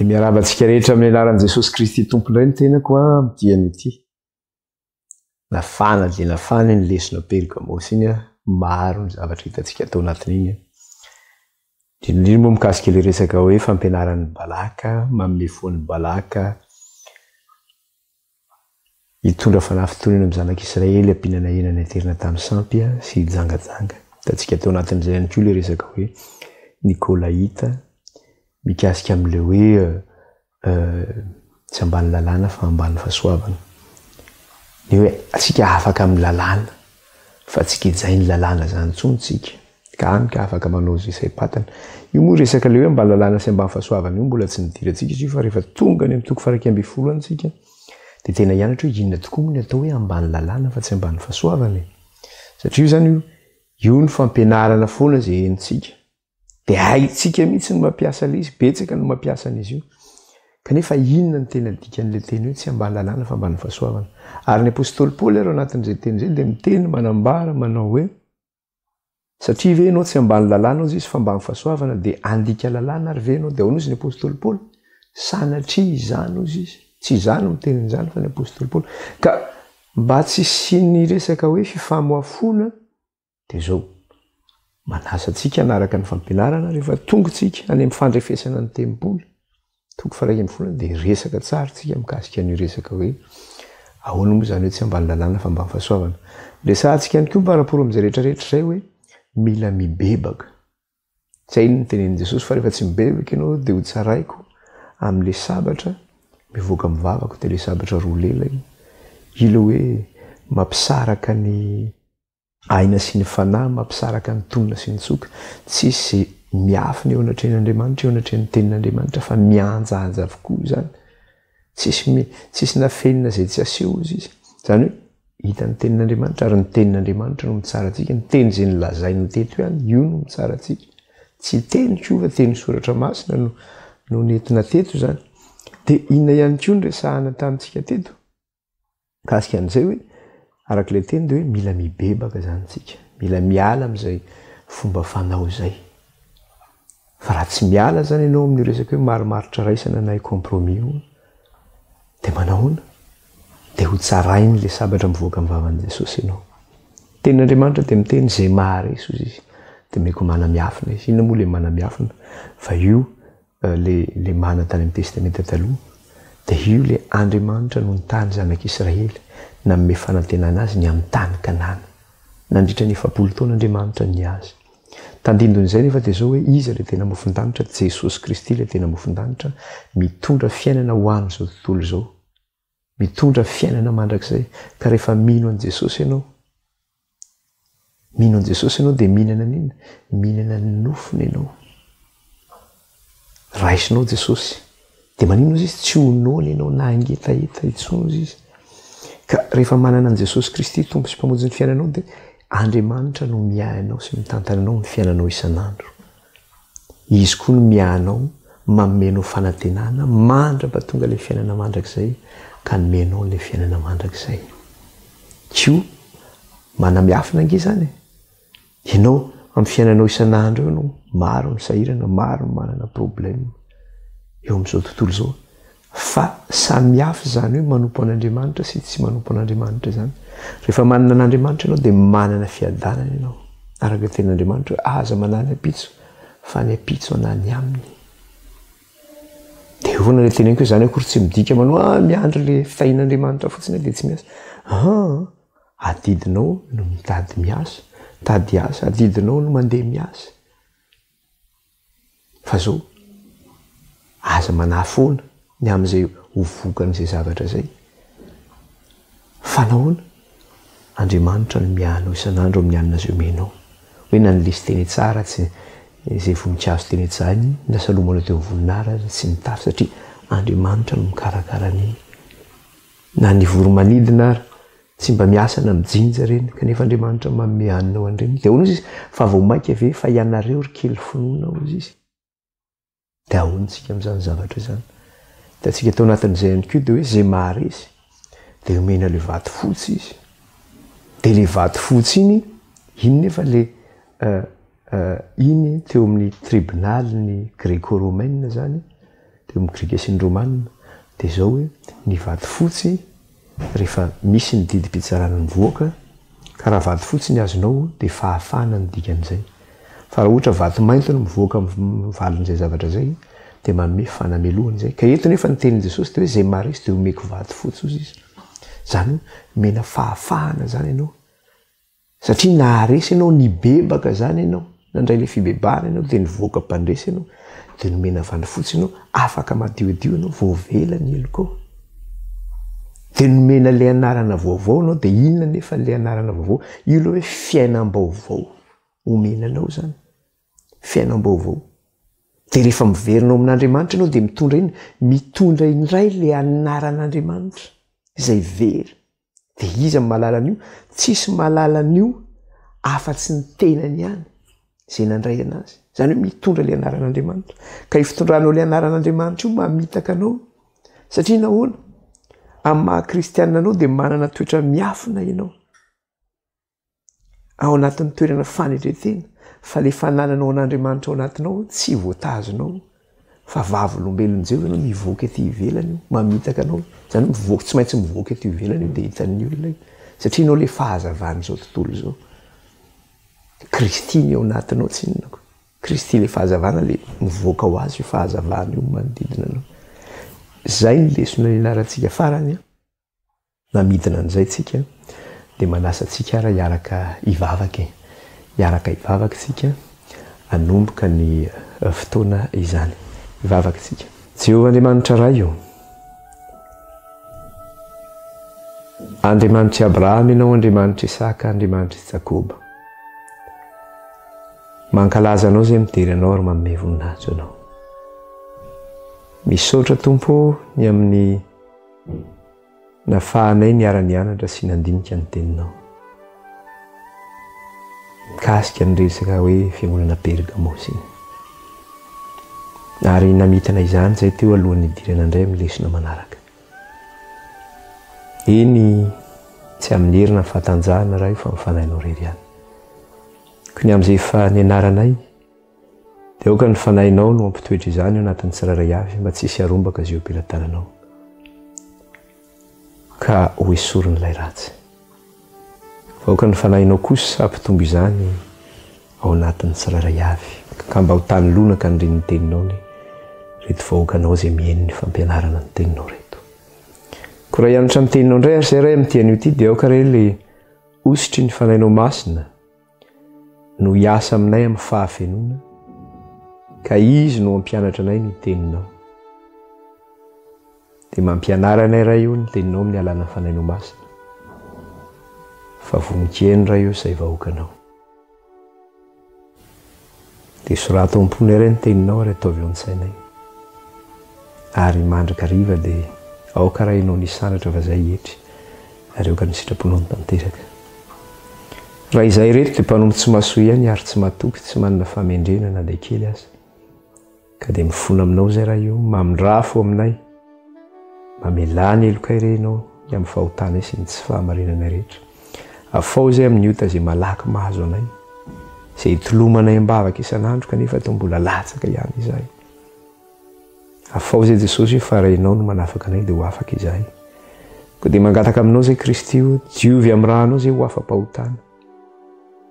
Dia miarahaba antsika rehetra amin'ny anaran'i Jesosy Kristy Tompo indray ny tenako amin'ity anio ity. Nafana dia nafana iny lesona Pergamosy iny, maro ny zavatra hitantsika tao anatin'iny. Indrindra indrindra moa mikasika ilay resaka hoe fampianaran'i Balaka, manome fo an'i Balaka Hitondra fanafintohinana amin'ny zanak'Israely hampihinana hena naterina tamin'ny sampy sy hijangajanga. Hitantsika tao anatin'izay ihany koa ilay resaka hoe Nikolaita mikasika amin'ilay hoe tsy ambany lalàna fa ambany fahasoavana. Ny hoe antsika afaka amin'ny lalàna fa tsy gejain'ny lalàna izany intsony tsika. Ka hany ka afaka manao izay saim-patana. Io moa resaka ilay hoe ambany lalàna sy ambany fahasoavana io mbola tsy nidirantsika izy io fa rehefa tonga any amin'ny toko faha-11 any tsika dia tena hianatra hoe inona tokoa moa ny atao hoe ambany lalàna fa tsy ambany fahasoavana e. Satria io izany io, io ny fampianarana foana izay henontsika. Dia haintsika mihitsy ny mampiasa ilay izy, betsaka no mampiasa an'izy io. Kanefa inona no tena dikan'ilay teny hoe tsy ambany lalàna fa ambany fahasoavana? Ary ny apostoly Paoly ary ao anatin'izay teny izay dia miteny, manambara, manao hoe, Satria ve ianao tsy ambany lalàna hozy izy fa ambany fahasoavana dia handika lalàna ary ve ianao? Dia ahoana hozy ny apostoly Paoly? Sanatria izany hozy izy. Tsy izaho no miteny an'izany fa ny apostoly Paoly. Ka mba tsy hisian'ny resaka hoe fifamoafoana dia izao, manasa antsika hanaraka ny fampianarana rehefa tonga isika any amin'ny fandrefesana ny tempoly. Toko faha-11 dia resaka tsara tsika mikasika an'io resaka hoe ahoana moa izany hoe tsy ambany lalàna fa ambany fahasoavana. Resahantsika ihany koa par rapport amin'izay rehetra rehetra izay hoe mila mibebaka. Izay no notenenin'i Jesosy fa rehefa tsy mibebaka ianao dia ho tsaraiko amin'ilay sabatra mivoaka amin'ny vavako dia ilay sabatra roa lela iny. Ilay hoe mampisaraka ny Aina sy ny fanahy mampisaraka ny tonona sy ny tsoka. Tsisy miafina eo anatrehan'Andriamanitra, eo anatrehan'ny tenin'Andriamanitra fa mihanjahanja avokoa izany. Tsisy mi, tsisy nafenina izay tsy aseho hozy izy. Izany hoe hita ny tenin'Andriamanitra ary ny tenin'Andriamanitra no mitsara antsika, ny teny izay nolazainy teto ihany, io no mitsara antsika. Tsy teniko io fa teny soratra masina no no nentina teto izany. Dia inona ihany koa no resahana tamintsika teto? Mikasika an'izay hoe, araka ilay teny dia hoe mila mibebaka izany isika, mila miala amin'izay fomba fanao izay. Fa raha tsy miala izany ianao amin'io resaka hoe marimaritra raisana na compromis io, dia manahoana? Dia ho tsarain'ilay sabatra mivoaka amin'ny vavan'i Jesosy ianao. Tenin'Andriamanitra dia miteny izay maharesy hozy izy, dia omeko mana miafina izy. Inona moa ilay mana miafina? Fa io Le le mana tany amin'ny Testamenta Taloha dia io le Andriamanitra no nitahy ny zanak'Israely nanome fanantenana azy ny amin'ny tany Kanana. Nandritra ny 40 taona Andriamanitra niahy azy. Tandindon'izay nefa dia izao hoe iza le tena mofon-danitra? Jesosy Kristy le tena mofon-danitra mitondra fiainana ho an'izao tontolo izao. Mitondra fiainana mandrakizay. Ka rehefa mino an'i Jesosy ianao, Mino an'i Jesosy ianao dia mihinana an'inona? Mihinana ny nofony ianao. Raisinao Jesosy. Dia maninona ozy izy? Tsy ho noana ianao na hangetaheta intsony ozy izy. Ka rehefa manana an'i Jesosy Kristy Tompo sy Mpamonjy ny fiainanao dia Andriamanitra no miahy anao sy mitantana anao amin'ny fiainanao isan'andro. Izy koa no miahy anao, manome anao fanantenana mandra-pahatonga ilay fiainana mandrakizay ka hanome anao ilay fiainana mandrakizay. Koa manamiafina ange izany e! Ianao amin'ny fiainanao isan'andro eo ianao, maro ny sahirana, maro ny manana problème eo amin'izao tontolo izao. Fa samihafa izany hoe manompo an'Andriamanitra sy tsy manompo an'Andriamanitra izany. Rehefa manana an'Andriamanitra ianao dia manana fiadanana ianao. Araka ny tenin'Andriamanitra hoe aza manahy ny ampitso fa ny ampitso hanahy ny aminy. Dia eo foana ilay teneniko hoe izany akory tsy midika manao ah miandry ilay fitahian'Andriamanitra fotsiny aho dia tsy miasa. Aa, adidinao no mitady miasa, mitady asa, adidinao no mandeha miasa. Fa zao, aza manahy foana ny amin'izay ho vokan'izay zavatra izay. Fa nahoana? Andriamanitra no miahy anao isan'andro amin'ny hanina izay omenao. Hoe na ny lesy teny tsara tsy izay voninkazo teny an-tsahiny, na Salomona teo amin'ny voninahitra aza tsy nitafy satria Andriamanitra no mikarakara an'iny. Na ny voro-manidina ary tsy mba miasa na mijinja ireny, kanefa Andriamanitra manome hanina ho an'ireny. Dia ahoana hozy izy? Fa vao mainka ve fa ianareo ry kely finoana hozy izy? Dia ahoana isika amin'izany zavatra izany? Hitantsika tao anatin'izay ihany koa dia hoe izay maharesy dia omena ilay vato fotsy izy. Dia ilay vato fotsy iny, iny nefa ilay iny teo amin'ny tribonalin'ny greco-romaine izany. teo amin'ny Grika sy ny Romana dia izao hoe ny vato fotsy rehefa misy ny didim-pitsarana mivoaka ka raha vato fotsy ny azonao dia fahafahana ny dikan'izay. Fa raha ohatra vato mainty no mivoaka amin'ny valin'izay zavatra izay dia manome fanamelohana izay. Ka eto nefa ny tenin'i Jesosy dia hoe izay maharesy dia omeko vato fotsy hozy izy. Izany hoe omena fahafahana izany ianao. Satria naharesy ianao, nibebaka izany ianao, nandray ilay fibebahana ianao dia nivoaka mpandresy ianao, dia nomena vano fotsy ianao, afaka madiodio ianao, voavela ny helokao. Dia nomena ilay anarana vaovao ianao, dia inona anefa ilay anarana vaovao? Io ilay hoe fiainam-baovao omena anao izany. Fiainam-baovao. Dia rehefa miverina ao amin'Andriamanitra ianao dia mitondra inona? Mitondra indray ilay anaran'Andriamanitra izay very. Dia iza no mahalala an'io? Tsisy mahalala an'io afa-tsy ny tenany ihany izay nandray anazy. Izany hoe mitondra ilay anaran'Andriamanitra. Ka io fitondranao ilay anaran'Andriamanitra io mamitaka anao. Satria nahoana? Amin'ny maha kristianina anao dia manana toetra miafina ianao. ao anatin'ny toerana fanetren-tena fa le fanananao an'Andriamanitra ao anatinao tsy voatazonao fa vavolombelon'i Jehovah ianao mivoaka ety ivelany io, mamitaka anao, zany hoe mivoaka, tsy maintsy mivoaka ety ivelany io dia hitan'ny olona io satria ianao le fahazavan'izao tontolo izao. Kristy ny ao anatinao tsy inona ko. Kristy le fahazavana le mivoaka ho azy io fahazavana io manodidina anao. Zay ny lesona nianarantsika farany an. Namidina an'izay tsika dia manasa antsika ara hiaraka hivavaka e! Hiaraka hivavaka tsika hanomboka ny fotoana izany. Hivavaka tsika. Jehovah Andriamanitra Ray ô! Andriamanitr'i Abrahama Ianao, Andriamanitr'i Isaka, Andriamanitr'i Jakoba. Mankalaza Anao izay midera Anao ary manome voninahitra Anao. Misaotra Tompo ô ny amin'ny Nafahanay niara-nianatra sy nandinika ny teninao. Mikasika ny resaka hoe fiangonana Pergamosy iny. Ary namitana izany izay teo alohan'ny hidirana indray amin'ny lesona manaraka. Eny, tsy amin'ny hery na fahatanjahana Ray fa amin'ny fanahinao irery ihany. Koa ny amin'izay efa nianaranay, Dia aoka ny Fanahinao no hampitoetra izany ao anatin'ny tsirairay avy mba tsy hisy harombaka izay eo am-pelatananao ka ho esorin'ilay ratsy. Fa aoka ny Fanahinao kosa hampitombo izany ao anatin'ny tsirairay avy ka mba ho tany lonaka ny ren'ny Teninao ny reto vahoakanao izay mihaino ny fampianarana ny Teninao reto. Koa raha hianatra ny Teninao indray ary izay Ray amin'ity anio ity dia aoka re ilay hosotry ny Fanahinao Masina no hiasa aminay amin'ny fahafenoana, ka Izy no hampianatra anay ny Teninao. Dia mampianara anay Ray o ny Teninao amin'ny alalan'ny Fanahinao Masina, fa vonon-kiheno Ray o izay vahoakanao. Dia soraty ao am-ponay re ny teninao ary ataovy ao an-tsainay. Ary mandrakariva dia aoka raha ianao ny hisandratra fa izay hietry, ary aoka ny sitraponao no tanteraka. Raha izahay ireto dia mpanompo tsy mahasoa ihany ary tsy matoky, tsy manana fahamendrehana na dia kely aza. Ka dia mifona aminao izay Ray o, mamindrafo aminay, mamelà ny helokay re Ianao ny amin'ny fahotanay sy ny tsy fahamarinanay rehetra. Afaho izay amin'ny ota izay malaky mahazo anay, izay itolomanay am-bavaka isan'andro kanefa toa mbola latsaka ihany izahay. Afaho izay Jesosy o, fa raha Ianao no manafaka anay dia ho afaka izahay. Koa dia mangataka aminao izay Kristy o, diovy amin'ny rànao izay ho afa-pahotana.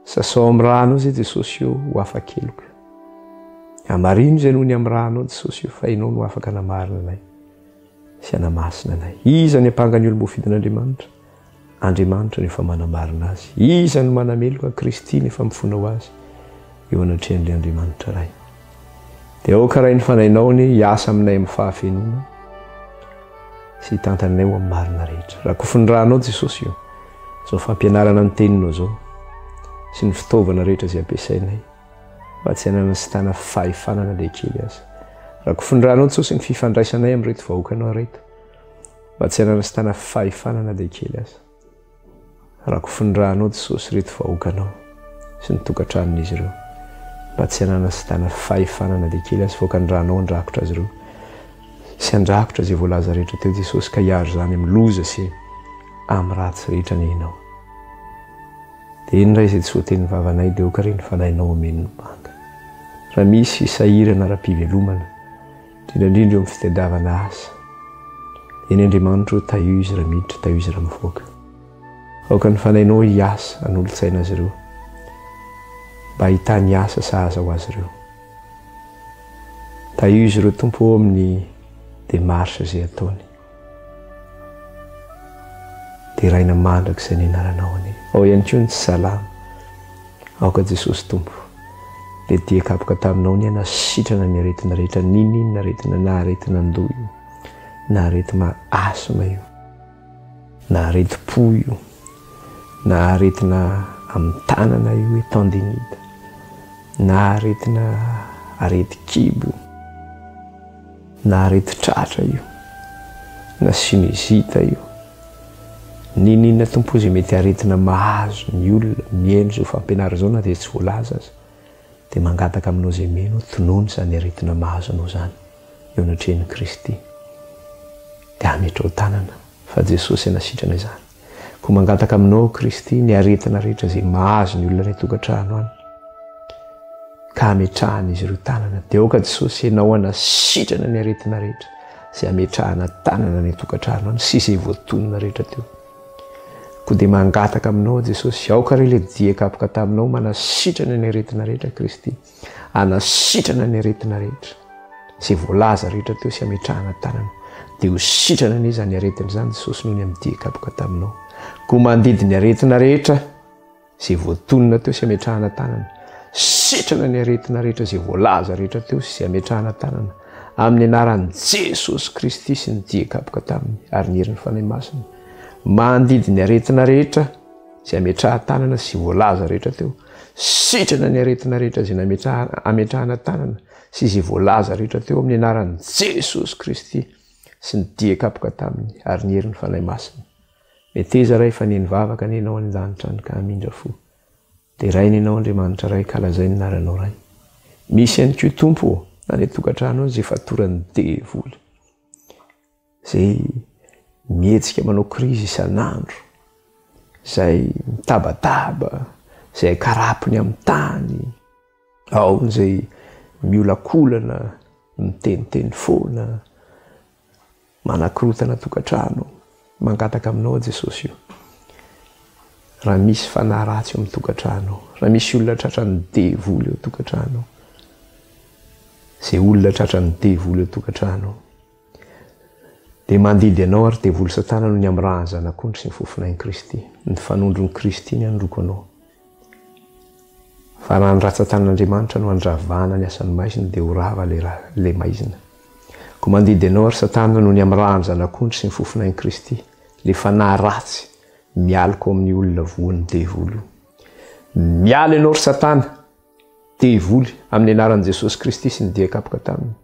Sasao amin'ny rànao izay Jesosy o, ho afa-keloka. Hamarino izay noho ny amin'ny rànao Jesosy o, fa Ianao no afaka hanamarina anay sy hanamasina anay. Iza ny ampanga ny olom-boafidin'Andriamanitra? Andriamanitra no efa manamarina azy. Iza no manameloka? Kristy no efa mifona ho azy eo anatrehan'ilay Andriamanitra Ray. Dia aoka Ray ny Fanahinao anie hiasa aminay amin'ny fahafenoana sy hitantana anay ho amin'ny marina rehetra. Rakofin'ny rànao Jesosy o, izao fampianarana ny teninao izao sy ny fitaovana rehetra izay ampiasainay mba tsy hanana sy tana fahefana na dia kely aza. Rakofin'ny rànao Jesosy ny fifandraisanay amin'ireto vahoakanao ireto mba tsy hanana sy tana fahefana na dia kely aza. Rakofin'ny rànao Jesosy ireto vahoakanao sy ny tokantranon'izy ireo mba tsy hanana sy tana fahefana na dia kely aza fa aoka ny rànao handrakotra azy ireo sy handrakotra izay voalaza rehetra teo Jesosy ka hiaro izany amin'ny loza sy amin'ny ratsy rehetra anie Ianao. Dia eny Ray izay tsy voatenin'ny vavanay dia aoka re ny Fanahinao hameno ny banga. Raha misy sahirana ara-pivelomana. Indrindra indrindra eo amin'ny fitadiavana asa. Eny Andriamanitra o, tahio izy raha miditra, tahio izy raha mivoaka. Aoka ny Fanahinao hiasa hanolo-tsaina azy ireo, mba hahitany asa sahaza ho azy ireo. Tahio izy ireo Tompo o amin'ny démarche izay ataony. Deraina mandrakizay ny anaranao anie. Ao ihany koa ny tsy salama. Aoka Jesosy Tompo, le dia kapoka taminao ny hanasitrana ny aretina rehetra, n'inon'inona aretina, na aretina an-doha io, na aretina asthme io, na aretim-po io, na aretina amin'ny tanana io hoe tendinite, na aretina aretin-kibo io, na aretin-tratra io, na sinusite io, N'inon'inona Tompo izay mety aretina mahazo ny olona mihaino izao fampianarana izao na dia tsy voalaza aza dia mangataka aminao izay mino tonony izany aretina mahazo anao izany eo anatrehan'i Kristy dia ametrao tanana fa Jesosy hanasitrana izany koa mangataka aminao Kristy ny aretina rehetra izay mahazo ny olona any an-tokantrano any ka hametrahan'izy ireo tanana. Dia aoka Jesosy Ianao hanasitrana ny aretina rehetra izay hametrahana tanana any an-tokantrano any sy izay voatonona rehetra teo. Koa dia mangataka aminao Jesosy, aoka re ilay dia kapoka taminao manasitrana ny aretina rehetra Kristy, hanasitrana ny aretina rehetra izay voalaza rehetra teo sy hametrahana tanana. Dia ho sitrana anie izany aretina izany Jesosy noho ny amin'ny dia kapoka taminao. Koa mandidy ny aretina rehetra Izay voatonona teo sy ametrahana tanana. Sitrana ny aretina rehetra izay voalaza rehetra teo sy izay ametrahana tanana. Amin'ny anaran'i Jesosy Kristy sy ny dia kapoka taminy ary ny herin'ny Fanahy Masina. Mandidy ny aretina rehetra izay ametraha-tanana sy voalaza rehetra teo. Sitrana ny aretina rehetra izay nametrahana ametrahana tanana sy izay voalaza rehetra teo amin'ny anaran'i Jesosy Kristy sy ny dia kapoka taminy ary ny herin'ny Fanahy Masina. Meteza Ray fa neny vavaka anie Ianao any an-danitra any ka hamindra fo. Deraina Ianao Andriamanitra Ray ka lazaina ny anaranao Ray. Misy ihany koa Tompo ô, any an-tokantrano any izay fatoran'ny devoly. Izay mihetsika manao krizy isan'andro, izay mitabataba, izay akarapony amin'ny tany, ao izay miolakolana, miteniteny foana, Manakorotana tokantrano, mangataka aminao aho Jesosy o. Raha misy fanahy ratsy eo amin'ny tokantrano, raha misy olona tratran'ny devoly eo tokantrano, izay olona tratran'ny devoly eo tokantrano, dia mandidy anao ary devoly satana noho ny amin'ny ràn'ny zanak'ondry sy ny fofonain'i Kristy, ny fanondron'i Kristy ny anondroko anao. Fa raha ny ratsan-tanan'Andriamanitra no handravana ny asan'ny maizina dia ho rava ilay maizina. Koa mandidy anao ry Satana noho ny amin'ny ràn'ny Zanak'ondry sy ny fofonain'i Kristy, ilay fanahy ratsy mialoka ao amin'ny olona voan'ny devoly io. Miala ianao ry Satana, devoly, amin'ny anaran'i Jesosy Kristy sy ny dia kapoka taminy.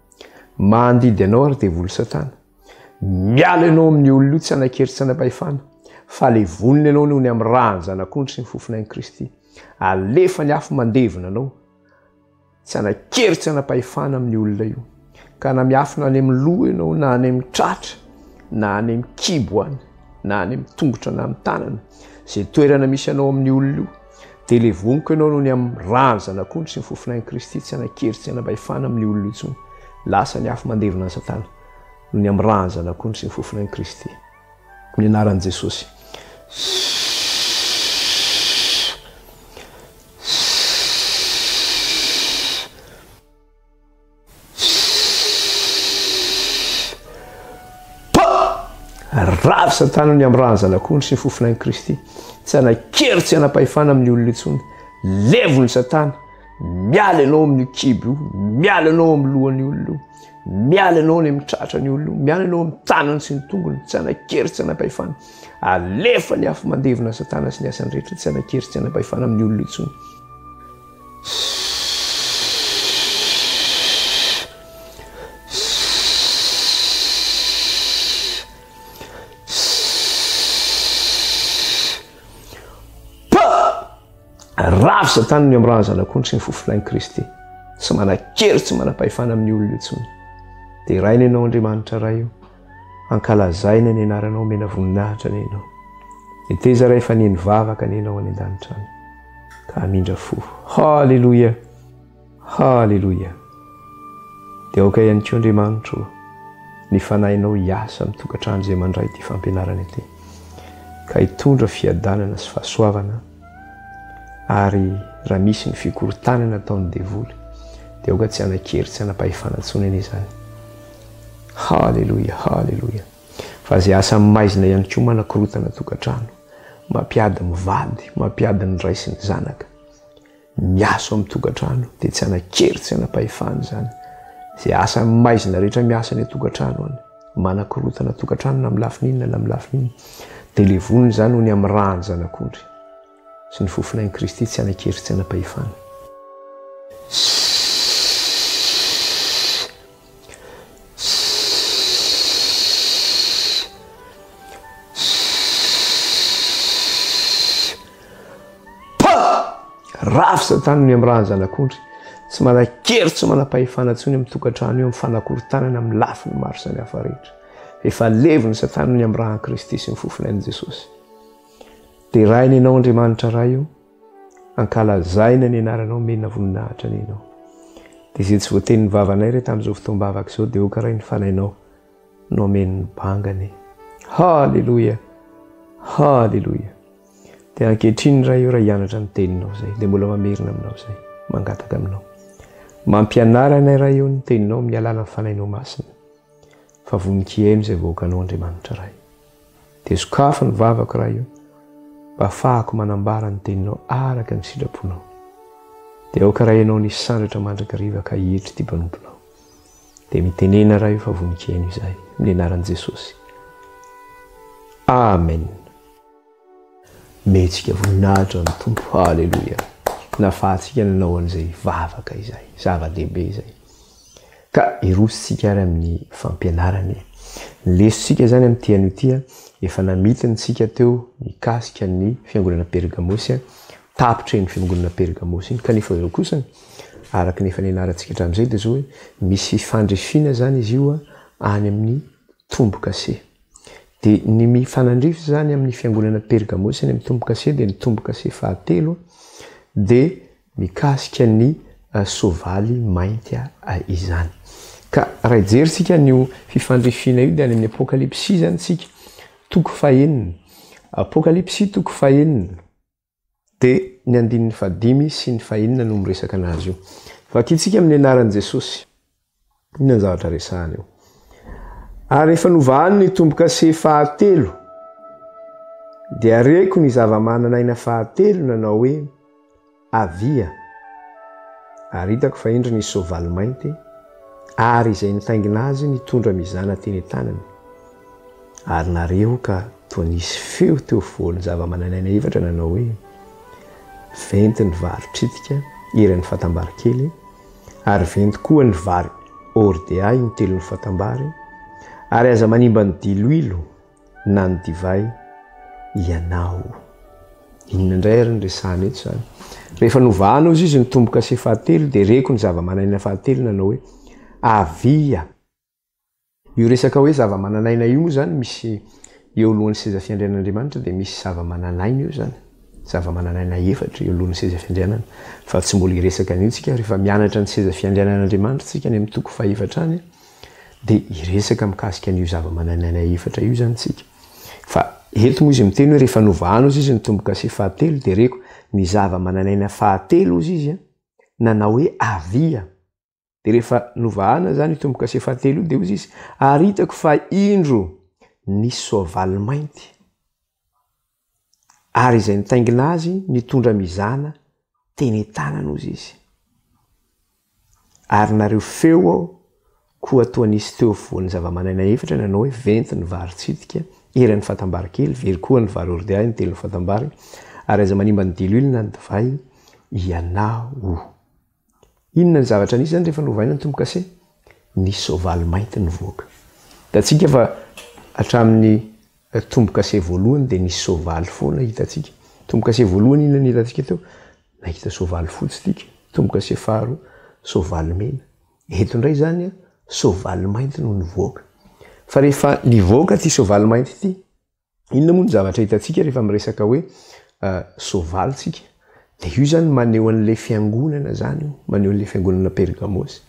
Mandidy anao ry devoly Satana. Miala ianao amin'ny olona io tsy hanan-kery tsy hanam-pahefana, fa levonina ianao noho ny amin'ny ràn'ny Zanak'ondry sy ny fofonain'i Kristy. Alefa ny afo mandevona anao, tsy hanan-kery tsy hanam-pahefana amin'ny olona io. Ka na miafina any amin'ny loha ianao, na any amin'ny tratra, na any amin'ny kibo any, na any amin'ny tongotra na amin'ny tanana, izay toerana misy anao amin'ny olona io, dia levoniko ianao noho ny amin'ny ràn'ny Zanak'ondry sy ny fofonain'i Kristy, tsy hanan-kery tsy hanam-pahefana amin'ny olona intsony. Lasa ny afo mandevona an'i Satana. Noho ny amin'ny ràn'ny Zanak'ondry sy ny fofonain'i Kristy. Amin'ny anaran'i Jesosy. Ravo Satana ny amin'ny ràn'ny Zanak'ondry sy ny fofonain'i Kristy. Tsy hanan-kery tsy hanam-pahefana amin'ny olona intsony. Levon'i Satana. Miala ianao amin'io kibo io, miala ianao amin'ny lohan'ny olona io. Miala ianao any amin'ny tratran'ny olona io, miala ianao amin'ny tanany sy ny tongony, tsy hanan-kery tsy hanam-pahefana. Alefa ny afo mandevona Satana sy ny asany rehetra, tsy hanan-kery tsy hanam-pahefana amin'ny olona intsony. Ravo Satana ny amin'ny ràn'ny Zanak'ondry sy ny fofonain'i Kristy. Tsy manan-kery, tsy manam-pahefana amin'ny olona intsony. Deraina Ianao Andriamanitra Ray o. Ankalazaina ny anaranao, omena voninahitra anie Ianao. Meteza Ray fa nino vavaka anie Ianao any an-danitra any. Ka hamindra fo. Haleloia! Haleloia! Dia aoka ihany koa Andriamanitra o, ny Fanahinao hiasa amin'ny tokantrano izay mandray ity fampianarana ity, ka hitondra fiadanana sy fahasoavana, ary raha misy ny fikorontanana ataon'ny devoly, dia aoka tsy hanan-kery tsy hanam-pahefana intsony anie izany. Haleloia, haleloia. Fa izay asa maizina ihany koa manakorontana tokantrano, mampiady ny vady, mampiady ny ray sy ny zanaka. Miasa ao amin'ny tokantrano dia tsy hanan-kery tsy hanam-pahefana izany. Izay asa maizina rehetra miasa any an-tokantrano any, manakorontana tokantrano na amin'ny lafiny inona na amin'ny lafiny inona, dia levonina izany ho ny amin'ny ràn'ny Zanak'ondry sy ny fofonain'i Kristy tsy hanan-kery tsy hanam-pahefana. Rafy satana ny amin'ny ràn'ny zanak'ondry. Tsy manan-kery, tsy manam-pahefana intsony amin'ny tokantrano io, amin'ny fanakorontanana amin'ny lafiny maro samihafa rehetra. Efa levon'ny satana ny amin'ny ràn'i Kristy sy ny fofonain'i Jesosy. Deraina ianao Andriamanitra Ray o. Ankalazaina ny anaranao, omena voninahitra anie ianao. Dia izay tsy voatenin'ny vavanay re tamin'izao fotoam-bavaka izao dia aoka Ray ny fanahinao no hameno ny banga anie. Haleloia! Haleloia! Dia ankehitriny Ray o raha hianatra ny teninao izay dia mbola mamerina aminao izay, mangataka aminao. Mampianara anay Ray o ny teninao amin'ny alalan'ny fanahinao masina fa vonon-kihaino izay vahoakanao Andriamanitra Ray. Dia sokafy ny vavako Ray o, mba hafahako manambara ny teninao araka ny sitraponao. Dia aoka Ray Ianao ny hisandratra mandrakariva ka hietry ity mpanomponao. Dia mitenena Ray o fa vonon-kihaino izahay. Amin'ny anaran'i Jesosy. Amen. Metsika voninahitra ny Tompo. Haleloia. Nafahantsika nanao an'izay vavaka izay. Zava-dehibe izay. Ka hirosontsika ary amin'ny fampianarana e. Ny lesontsika izany amin'ity anio ity, efa namitiny tsika teo mikasika ny fiangonana Pergamosy, tapitra iny fiangonana Pergamosy iny, kanefa izao kosa, araka ny efa nianarantsika hatramin'izay dia izao hoe misy fifandrifiana izany izy io any amin'ny tombo-kase. Dia ny mifanandrify izany amin'ny fiangonana Pergamosy any amin'ny tombo-kase dia ny tombo-kase fahatelo dia Mikasika ny soavaly mainty izany. Ka raha hijery tsika an'io fifandrifiana io dia any amin'ny Apokalypsy izany tsika, toko fahenina. Apokalypsy toko fahenina. Dia ny andininy fahadimy sy ny fahenina no miresaka anazy io. Vakintsika amin'ny anaran'i Jesosy. Inona ny zavatra resahana eo? Ary rehefa novahany ny tombo-kase fahatelo, dia reko ny zava-manan'aina fahatelo nanao hoe, Avia! Ary hitako fa indro nisy soavaly mainty, ary izay nitaingina azy nitondra mizana teny an-tanany. Ary nare aho ka toa nisy feo teo afovoan'ny zava-manan'aina efatra nanao hoe, Venty ny vary tritika eran'ny fatam-bary kely, ary venty koa ny vary hordea intelon'ny fatam-bary, ary aza manimba ny diloilo na ny divay ianao. Inona indray ary ny resahana eto izany? Rehefa novahana ozy izy ny tombo-kase fahatelo dia reko ny zava-manan'aina fahatelo nanao hoe, Avia! Io resaka hoe zava-manan'aina io moa izany misy eo alohan'ny seza fiandrianan'Andriamanitra dia misy zava-manan'aina eo izany. Zava-manan'aina efatra eo alohan'ny seza fiandrianana. Fa tsy mbola hiresaka an'io tsika rehefa mianatra ny seza fiandrianan'Andriamanitra tsika any amin'ny toko fahefatra any dia hiresaka mikasika an'io zava-manan'aina efatra io izany tsika. Fa eto moa izy miteny hoe rehefa novahana ozy izy ny tombo-kase fahatelo dia reko ny zava-manan'aina fahatelo ozy izy nanao hoe avia. Dia rehefa novahana izany io tombo-kase fahatelo io dia hozy izy, ary hitako fa indro nisy soavaly mainty, ary izay nitaingina azy nitondra mizana teny an-tanany hozy izy. Ary nareo feo aho koa toa nisy teo afovoan'ny zava-manana efatra nanao hoe venty ny vary tsitika eran'ny fatam-bary kely, very koa ny vary hordea intelon'ny fatam-bary, ary aza manimba ny diloilo na ny divay ianao. Inona ny zavatra nisy zany rehefa novaina ny tombo-kase? Nisy soavaly mainty nivoaka. Hitantsika fa hatramin'ny tombo-kase voalohany dia nisy soavaly foana hitantsika. Tombo-kase voalohany inona ny hitantsika teo? Nahita soavaly fotsy tika. Tombo-kase faharoa, soavaly mena. Eto indray zany soavaly mainty no nivoaka. Fa rehefa nivoaka ity soavaly mainty ity, Inona moa ny zavatra hitantsika rehefa miresaka hoe soavaly tsika? Dia io izany maneho an'ilay fiangonana izany io, maneho an'ilay fiangonana Pergamosy.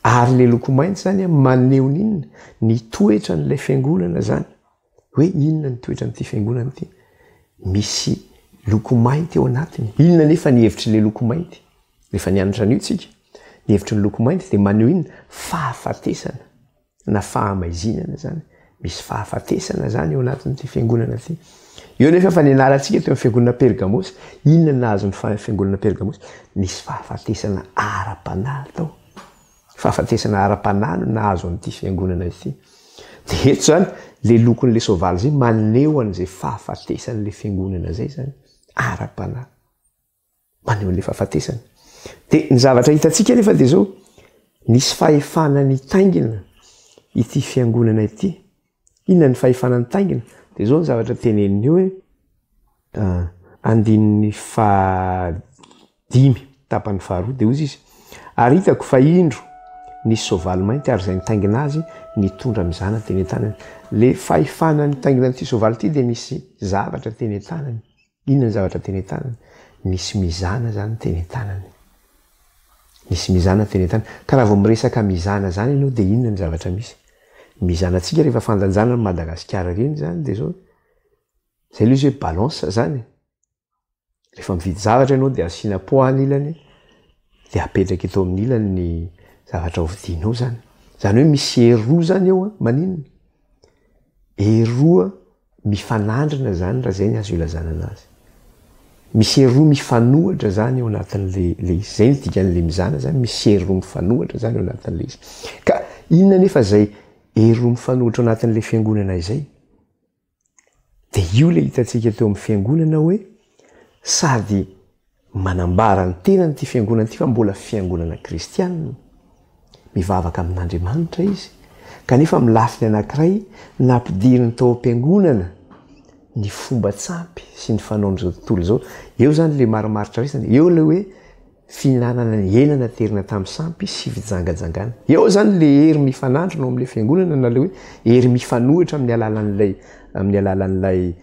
Ary ilay loko mainty izany maneho ny inona? Ny toetran'ilay fiangonana izany. Hoe inona ny toetran'ity fiangonana ity? Misy loko mainty ao anatiny. Inona anefa ny hevitr'ilay loko mainty? Rehefa nianatra an'io tsika, ny hevitry ny loko mainty dia maneho inona? Fahafatesana na fahamaizinana izany. Misy fahafatesana izany ao anatin'ity fiangonana ity. Eo nefa fa nianarantsika teo amin'ny fiangonana Pergamosy, inona no nahazo ny fiangonana Pergamosy? Nisy fahafatesana ara-panahy tao. Fahafatesana ara-panahy no nahazo an'ity fiangonana ity. Dia eto izany, ilay lokon'ilay soavaly izay maneho an'izay fahafatesan'ilay fiangonana izay izany, ara-panahy. Maneho an'ilay fahafatesana. Dia ny zavatra hitantsika anefa dia izao, nisy fahefana nitaingina ity fiangonana ity. Inona ny fahefana nitaingina? Dia izao ny zavatra teneniny io hoe, andininy fahadimy, tapany faharoa, dia hozy izy, Ary hitako fa indro, nisy soavaly mainty ary izay nitaingina azy nitondra mizana teny an-tanany. Ilay fahefana nitaingina an'ity soavaly ity dia nisy zavatra teny an-tanany. Inona ny zavatra teny an-tanany? Nisy mizana izany teny an-tanany. Nisy mizana teny an-tanany. Ka raha vao miresaka mizana izany ianao dia inona ny zavatra misy? Mizana antsika rehefa fandanjana an'i Madagasikara ireny izany dia izao, izay ilay izy hoe balance izany e. Rehefa mividy zavatra ianao dia asiana poids ny ilany, dia apetraka eto amin'ny ilany ny zavatra hovidianao izany. Izany hoe misy hery roa izany eo an, maninona? Hery roa mifanandrina izany raha izay ny azo ilazana anazy. Misy hery roa mifanohitra izany ao anatin'le le izy. Izay ny dikan'le mizana izany, misy hery roa mifanohitra izany ao anatin'le izy. Ka inona anefa izay hery roa mifanohitra ao anatin'le fiangonana izay? Dia io ilay hitantsika teo amin'ny fiangonana hoe sady manambara ny tenany ity fiangonana ity fa mbola fiangonana kristianina. Mivavaka amin'Andriamanitra izy. Kanefa amin'ny lafiny anankiray, nampidiriny tao am-piangonana ny fomba-tsampy sy ny fanaon'izao tontolo izao. Eo izany ilay marimaritra raisina, eo ilay hoe fihinanana ny hena naterina tamin'ny sampy sy fijangajangana. Eo izany ilay hery mifanandrina ao amin'ilay fiangonana na ilay hoe hery mifanohitra amin'ny alalan'ilay amin'ny alalan'ilay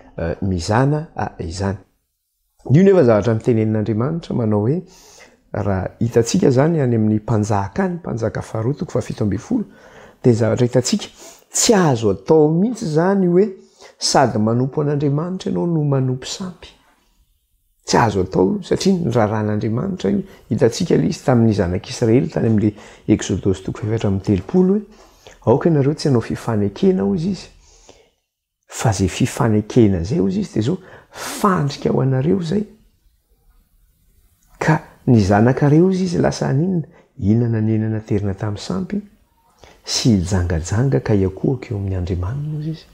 mizana izany. Io nefa zavatra notenenin'Andriamanitra manao hoe raha hitantsika izany any amin'ny mpanjaka any, mpanjaka faharoa toko faha-17, dia ny zavatra hitantsika, tsy azo atao mihitsy izany hoe sady manompo an'Andriamanitra ianao no manompo sampy. Tsy azo atao io satria ny raharahan'Andriamanitra io. Hitantsika ilay izy tamin'ny zanak'Israely tany amin'ilay Eksodosy toko fahefatra amby telopolo hoe aoka ianareo tsy hanao fifanekena hozy izy fa izay fifanekena izay hozy izy dia izao fandrika ho anareo izay. Ka ny zanakareo hozy izy lasa haninona? Hihinana ny hena naterina tamin'ny sampy sy hijangajanga ka hiakohoka eo amin'ny Andriamaniny hozy izy.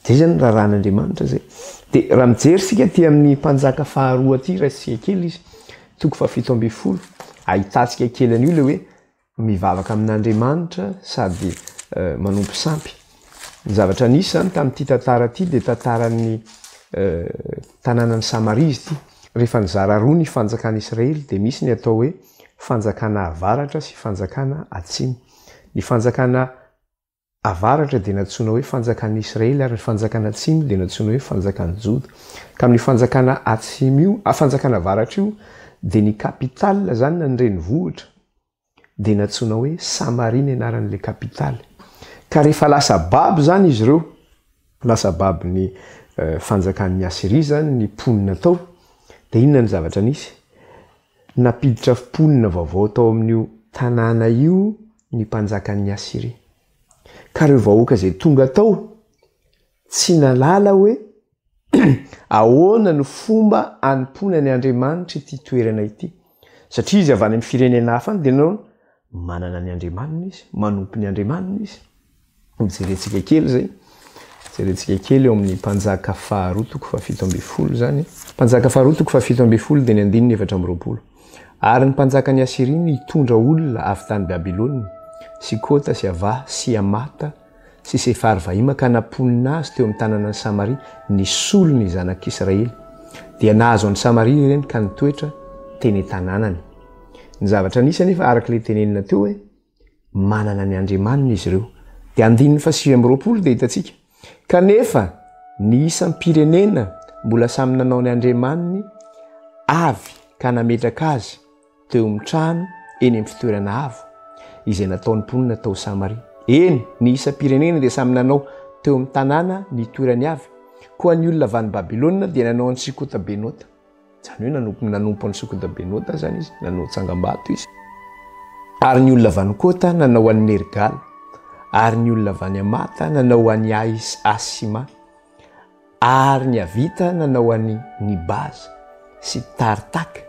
Zay zany raharahan'Andriamanitra zay. Dia raha mijery isika aty amin'ny mpanjaka faharoa aty, raisitsika kely izy, toko faha-17, ahitantsika kely an'io ilay hoe mivavaka amin'Andriamanitra sady manompo sampy. Ny zavatra nisy zany tamin'ity tantara ity dia tantaran'ny tanànan'i Samaria izy ity. Rehefa nizara roa ny fanjakan'Israely dia misy ny atao hoe fanjakana avaratra sy fanjakana atsimo. Ny fanjakana avaratra dia nantsoina hoe fanjakan'i Israely ary ny fanjakana atsimo dia nantsoina hoe fanjakan'i Joda. Ka amin'io fanjakana atsimo io, fanjakana avaratra io dia ny capitale izany na ny renivohitra dia nantsoina hoe Samaria ny anaran'ilay capitale. Ka rehefa lasa babo izany izy ireo, lasa babon'ny fanjakan'ny Asyria izany ny mponina tao, dia inona ny zavatra nisy? Nampiditra mponina vaovao tao amin'io tanàna io ny mpanjakan'i Asyria. Ka ireo vahoaka izay tonga tao tsy nahalala hoe ahoana no fomba hanompoana ny andriamanitra ity toerana ity. Satria izy avy any amin'ny firenena hafa any dia nanao manana ny andriamaniny izy, manompo ny andriamaniny izy. Hojerentsika kely izay. Jerentsika kely eo amin'ny Mpanjaka faharoa toko faha-17 izany. Mpanjaka faharoa toko faha-17 dia ny andininy 24. Ary ny mpanjakan'i Asyria nitondra olona avy tany Babylona, sy Kota sy Ava sy Hamata sy Sefarvaima ka namponina azy teo amin'ny tanànan'i Samaria nisolo ny zanak'Israely. Dia nahazo an'i Samaria ireny ka nitoetra teny an-tanànany. Ny zavatra nisy anefa araka ilay tenenina teo hoe manana ny Andriamaniny izy ireo. Dia andininy faha-29 dia hitantsika, Kanefa ny isam-pirenena mbola samy nanao ny andriamaniny avy ka nametraka azy teo amin'ny trano eny amin'ny fitoerana avo. izay nataon'ny mponina tao Samaria. Eny, ny isam-pirenena dia samy nanao teo amin'ny tanàna nitoerany avy. Koa ny olona avy any Babylona dia nanao an'i Sikota-benota. Izany hoe nanompo nanompo an'i Sikota-benota izany izy, nanao tsangambato izy. Ary ny olona avy any Kota nanao an'i Nergala. Ary ny olona avy any Hamata nanao an'i Asima. Ary ny Avita nanao an'i Nibaza sy Tartaka,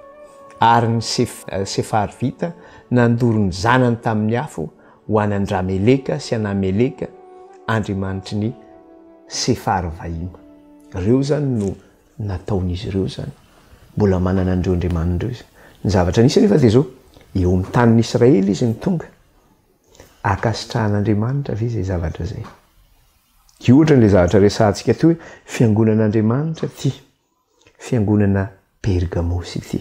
ary ny Sefarvita nandoro ny zanany tamin'ny afo ho an' Andrameleka sy Anameleka, andriamanitry ny Sefarvaima. Ireo izany no nataon'izy ireo izany. Mbola manana an'ireo andriamaniny ireo izy. Ny zavatra nisy anefa dia izao, eo amin'ny tanin'i Israely izy no tonga. Ankasitrahan'Andriamanitra ve izay zavatra izay? Io ohatra ilay zavatra resahantsika teo hoe fiangonan'Andriamanitra ity, fiangonana Pergamosy ity.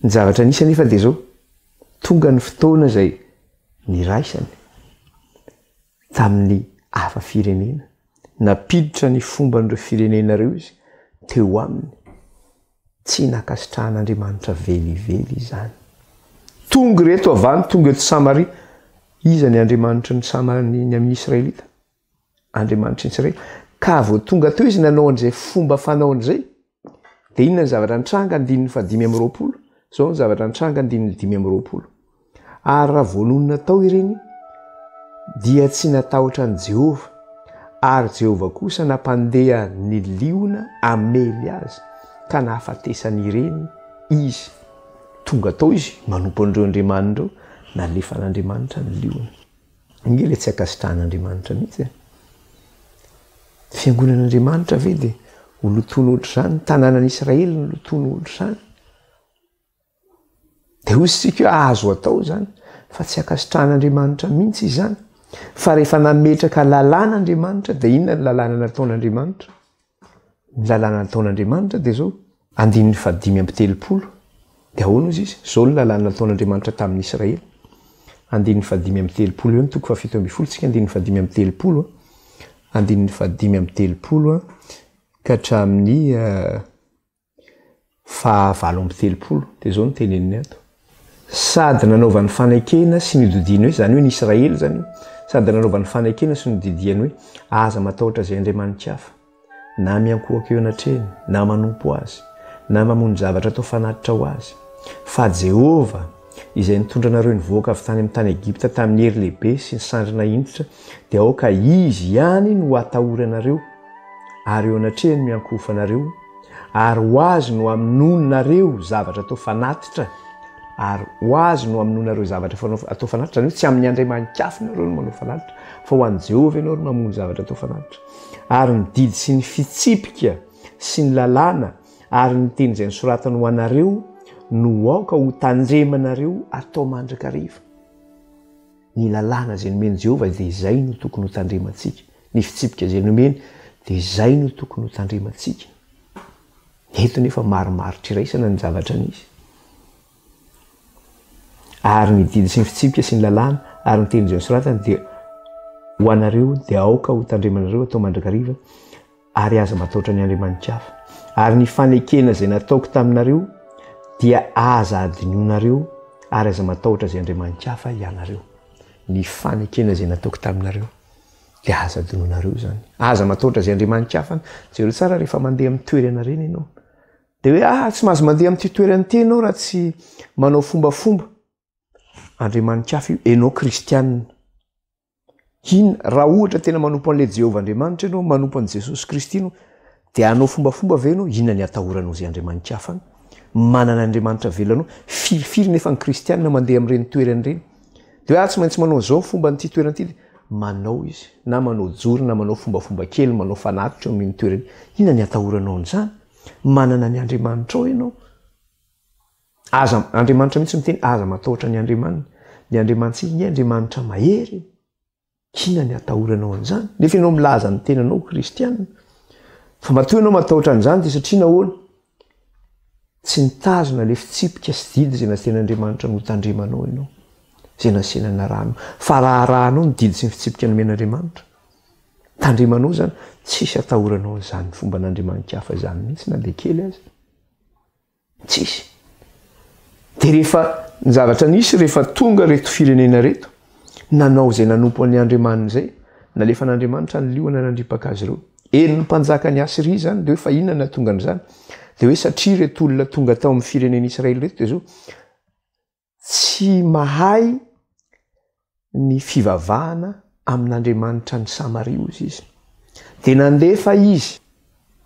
Ny zavatra nisy anefa dia izao, tonga ny fotoana izay niraisany tamin'ny hafa firenena, nampiditra ny fomban'ireo firenena ireo izy teo aminy. Tsy nankasitrahan'Andriamanitra velively izany. Tonga ireto avy any, tonga eto Samaria. Iza ny Andriamanitry ny Sama, ny, ny amin'ny Israelita? Andriamanitry ny Israely. Ka vao tonga teo izy nanao an'izay fomba fanaony izay, dia inona ny zavatra nitranga andininy fahadimy amby 20? Izao ny zavatra nitranga andininy 25. Ary raha vao nonina tao ireny, dia tsy natahotra an'i Jehovah, ary Jehovah kosa nampandeha ny liona hamely azy, ka nahafatesany ireny izy. Tonga tao izy, manompo an'ireo andriamaniny ireo, nalefan'Andriamanitra ny liona. Ange ilay tsy ankasitrahan'Andriamanitra mihitsy e! Fiangonan'Andriamanitra ve dia ho lotoina ohatr'izany? Tanànan'Israely no lotoina ohatr'izany? Dia hoy isika hoe azo atao izany, fa tsy ankasitrahan'Andriamanitra mihitsy izany. Fa rehefa nametraka lalàna Andriamanitra, dia inona ny lalàna nataon'Andriamanitra? Ny lalàna nataon'Andriamanitra dia izao, andininy fahadimy amby 30, dia ahoana hozy izy? Izao ny lalàna nataon'Andriamanitra tamin'ny Israely. Andininy fahadimy amby 30 eo ny toko fahafito ambin'ny folo, tsika andininy fahadimy amby 30, andininy fahadimy amby 30 ka hatramin'ny Faha 38, dia izao no teneniny ato, Sady nanaovany fanekena sy nodidiany hoe, izany hoe ny Israely izany io, sady nanaovany fanekena sy nodidiany hoe, Aza matahotra izay andriamani-kafa, na miankohoka eo anatrehany, na manompo azy, na mamono zavatra atao fanatitra ho azy. Fa Jehovah, izay nitondra anareo nivoaka avy tany amin'ny tany Egypta tamin'ny hery lehibe sy ny sandry nahinjitra, dia aoka Izy ihany no hatahoranareo, ary eo anatrehany miankohofanareo, Ary ho azy no hamonoanareo zavatra atao fanatitra, ary ho azy no hamonoanareo zavatra fanao atao fanatitra, izany hoe tsy amin'ny andriamani-kafa ianareo no manao fanatitra, fa ho an'i Jehovah ianao no mamono zavatra atao fanatitra. Ary ny didy sy ny fitsipika sy ny lalàna ary ny teny izay nosoratany ho anareo no aoka hotandremanareo atao mandrakariva. Ny lalàna izay nomen'i Jehovah dia izay no tokony hotandremantsika. Ny fitsipika izay nomeny dia izay no tokony hotandremantsika. Eto nefa marimaritra iraisana ny zavatra nisy. Ary ny didy sy ny fitsipika sy ny lalàna ary ny teny izay nosoratany dia ho anareo dia aoka hotandremanareo atao mandrakariva ary aza matahotra ny andriamani-kafa. Ary ny fanekena izay nataoko taminareo dia aza adinoinareo ary aza matahotra izay andriamani-kafa ianareo. Ny fanekena izay nataoko taminareo dia aza adinoinareo izany. Aza matahotra izay andriamani-kafa. Jereo tsara rehefa mandeha amin'ny toerana ireny ianao. Dia hoe ah tsy mahazo mandeha amin'ity toerana ity ianao raha tsy manao fombafomba. Andriamani-kafa io, ianao kristianina. Inona, raha ohatra tena manompo an'ilay Jehovah Andriamanitra ianao, manompo an'i Jesosy Kristy ianao, dia hanao fombafomba ve ianao? Inona ny atahoranao izay andriamani-kafa any? Manana Andriamanitra velona anao. Firifiry nefa ny kristianina mandeha amin'ireny toerana ireny. Dia hoe ah, tsy maintsy manao an'izao ny fomban'ity toerana ity. Manao izy, na manao joro, na manao fombafomba kely, manao fanatitra eo amin'iny toerana iny. Inona ny atahoranao an'izany? Manana ny Andriamanitrao ianao. Aza, Andriamanitra mihitsy miteny, aza matahotra ny Andriamaniny. Ny Andriamanitsika ange Andriamanitra mahery e. Inona ny atahoranao an'izany? Nefa ianao milaza ny tenanao ho kristianina. Fa matoa ianao matahotra an'izany dia satria nahoana? Tsy nitazona ilay fitsipika sy didy izay nasian'Andriamanitra notandremanao ianao. Izay nasiana narahanao. Fa raha arahanao ny didy sy ny fitsipika nomen'Andriamanitra, tandremanao izany, tsisy atahoranao an'izany fomban'Andriamani-kafa izany mihitsy na dia kely aza. Tsisy. Dia rehefa ny zavatra nisy rehefa tonga ireto firenena ireto, nanao izay nanompo an'ny andriamaniny izay, nalefan'Andriamanitra ny liona nandripaka azy ireo. Henon'ny mpanjakan'i Asyria izany, dia hoe fa inona no nahatonga an'izany? Dia hoe satria ireto olona tonga tao amin'ny firenen'Israely ireto dia izao, tsy mahay ny fivavahana amin'Andriamanitra any Samaria hozy izy. Dia nandefa izy,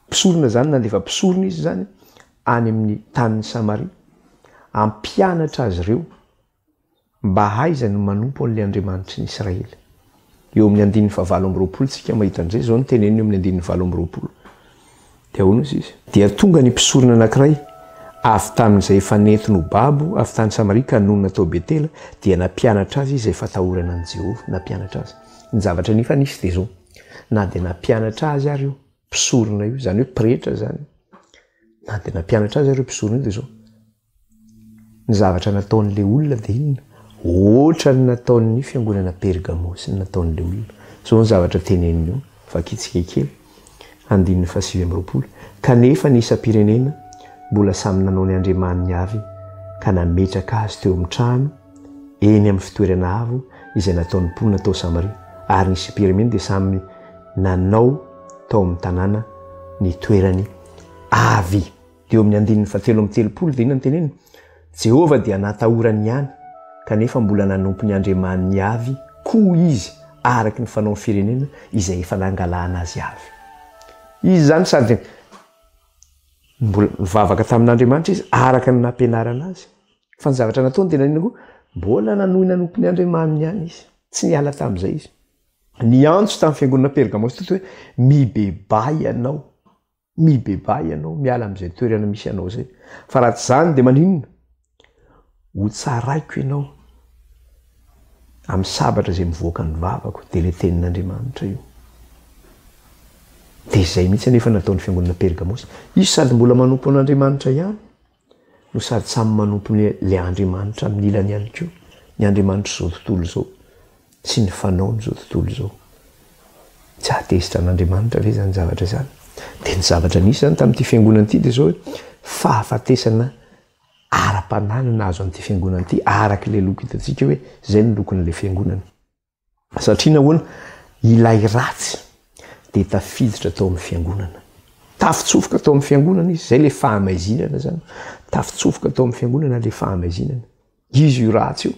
mpisorona izany, nandefa mpisorona izy izany any amin'ny tanin'i Samaria, hampianatra azy ireo mba haiza no manompo an'ilay Andriamanitry ny Israely. Eo amin'ny andininy fahavalo amby 20 tsika mahita an'izay, izao no teneniny eo amin'ny andininy 28. Dia ahoana hozy izy? Dia tonga ny mpisorona anankiray avy tamin'izay efa nentiny ho babo avy tany Samaria ka nonina tao Betela, dia nampianatra azy izay fatahorana an'i Jehovah. Nampianatra azy. Ny zavatra nefa nisy dia izao, na dia nampianatra azy ary io mpisorona io, izany hoe pretra izany, na dia nampianatra azy ary io mpisorona io dia izao, Ny zavatra nataon'ilay olona dia inona? Ohatran'ny nataon'ny fiangonana Pergamosy ny nataon'ilay olona. Izao ny zavatra teneniny eo, vakintsika kely, andininy faha-29, Kanefa ny isam-pirenena mbola samy nanao ny andriamaniny avy ka nametraka azy teo amin'ny trano eny amin'ny fitoerana avo izay nataon'ny mponina tao Samaria, ary ny isam-pirenena dia samy nanao tao amin'ny tanàna nitoerany avy. Dia eo amin'ny andininy fahatelo amby 30 dia inona no teneniny? Jehovah dia natahorany ihany, kanefa mbola nanompo ny andriamaniny avy koa izy araka ny fanaon'ny firenena izay efa nangalana azy avy. Izy izany sady mbola nivavaka tamin'Andriamanitra izy araka ny nampianarana azy. Fa ny zavatra nataony dia naninona koa? Mbola nanohy nanompo ny andriamaniny ihany izy. Tsy niala tamin'izay izy. Niantso tamin'ny fiangonana Pergamosy teto hoe mibebaha ianao. Mibebaha ianao, miala amin'izay toerana misy anao izay. Fa raha tsy izany dia maninona? Ho tsaraiko ianao amin'ny sabatra izay mivoaka ny vavako, dia ilay tenin'Andriamanitra io. Dia izay mihitsy anefa nataon'ny fiangonana Pergamosy. Izy sady mbola manompo an'Andriamanitra ihany, no sady samy manompo ny ilay Andriamanitra amin'ny ilany ihany koa, ny Andriamanitr'izao tontolo izao sy ny fanaon'izao tontolo izao. Tsy hahatezitra an'Andriamanitra ve izany zavatra izany? Dia ny zavatra nisy izany tamin'ity fiangonana ity dia izao hoe fahafatesana ara-panahy no nahazo an'ity fiangonana ity, araka ilay loko hitantsika hoe izay no lokon'ilay fiangonana. Satria nahoana? Ilay ratsy dia tafiditra tao amin'ny fiangonana. Tafitsofoka tao amin'ny fiangonana izy, izay ilay fahamaizinana izany. Tafitsofoka tao amin'ny fiangonana ilay fahamaizinana. Izy io ratsy io.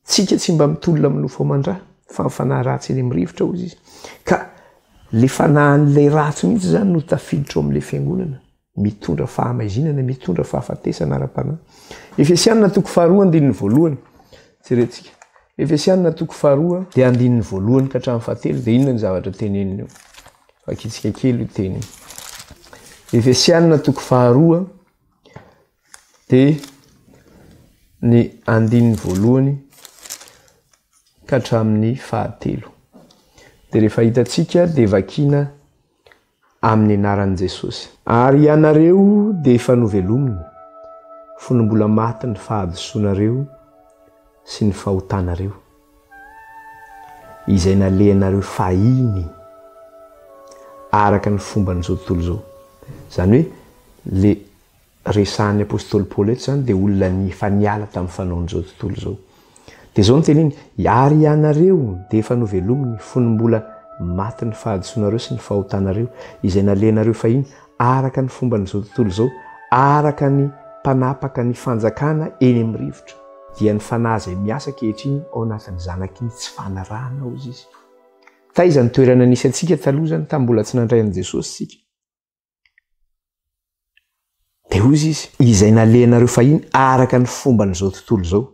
Tsika tsy mba mitolona amin'ny nofo aman-dra, fa ny fanahy ratsy eny amin'ny rivotra, hozy izy. Ka le fanahin'ilay ratsy mihitsy izany no tafiditra ao amin'ilay fiangonana. Mitondra fahamaizinana, mitondra fahafatesana ara-panahy. Efesianina toko faharoa andininy voalohany. Jerentsika. Efesianina toko faharoa dia andininy voalohany ka hatramin'ny fahatelo dia inona ny zavatra teneniny eo? Vakitsika kely io teny io. Efesianina toko faharoa dia ny andininy voalohany ka hatramin'ny fahatelo. Dia rehefa hitantsika dia vakiana amin'ny anaran'i Jesosy. Ary ianareo dia efa novelomina, fony mbola maty ny fahadisoanareo sy ny fahotanareo, izay nalehanareo fahiny araka ny fomban'izao tontolo izao. Izany hoe, le resahan'ny apostoly Paoly eto izany dia olona efa niala tamin'ny fanaon'izao tontolo izao. Dia izao no teniny, ary ianareo dia efa novelominy fony mbola maty ny fahadisoanareo sy ny fahotanareo, izay nalehanareo fahiny araka ny fomban'izao tontolo izao, araka ny mpanapaka ny fanjakana eny amin'ny rivotra, dia ny fanahy izay miasa ankehitriny ao anatin'ny zanaky ny tsy fanarahana, hozy izy. Taiza ny toerana nisy antsika taloha izany, tamin'ny mbola tsy nandray an'i Jesosy isika? Dia hoy izy, Izay nalehanareo fahiny araka ny fomban'izao tontolo izao,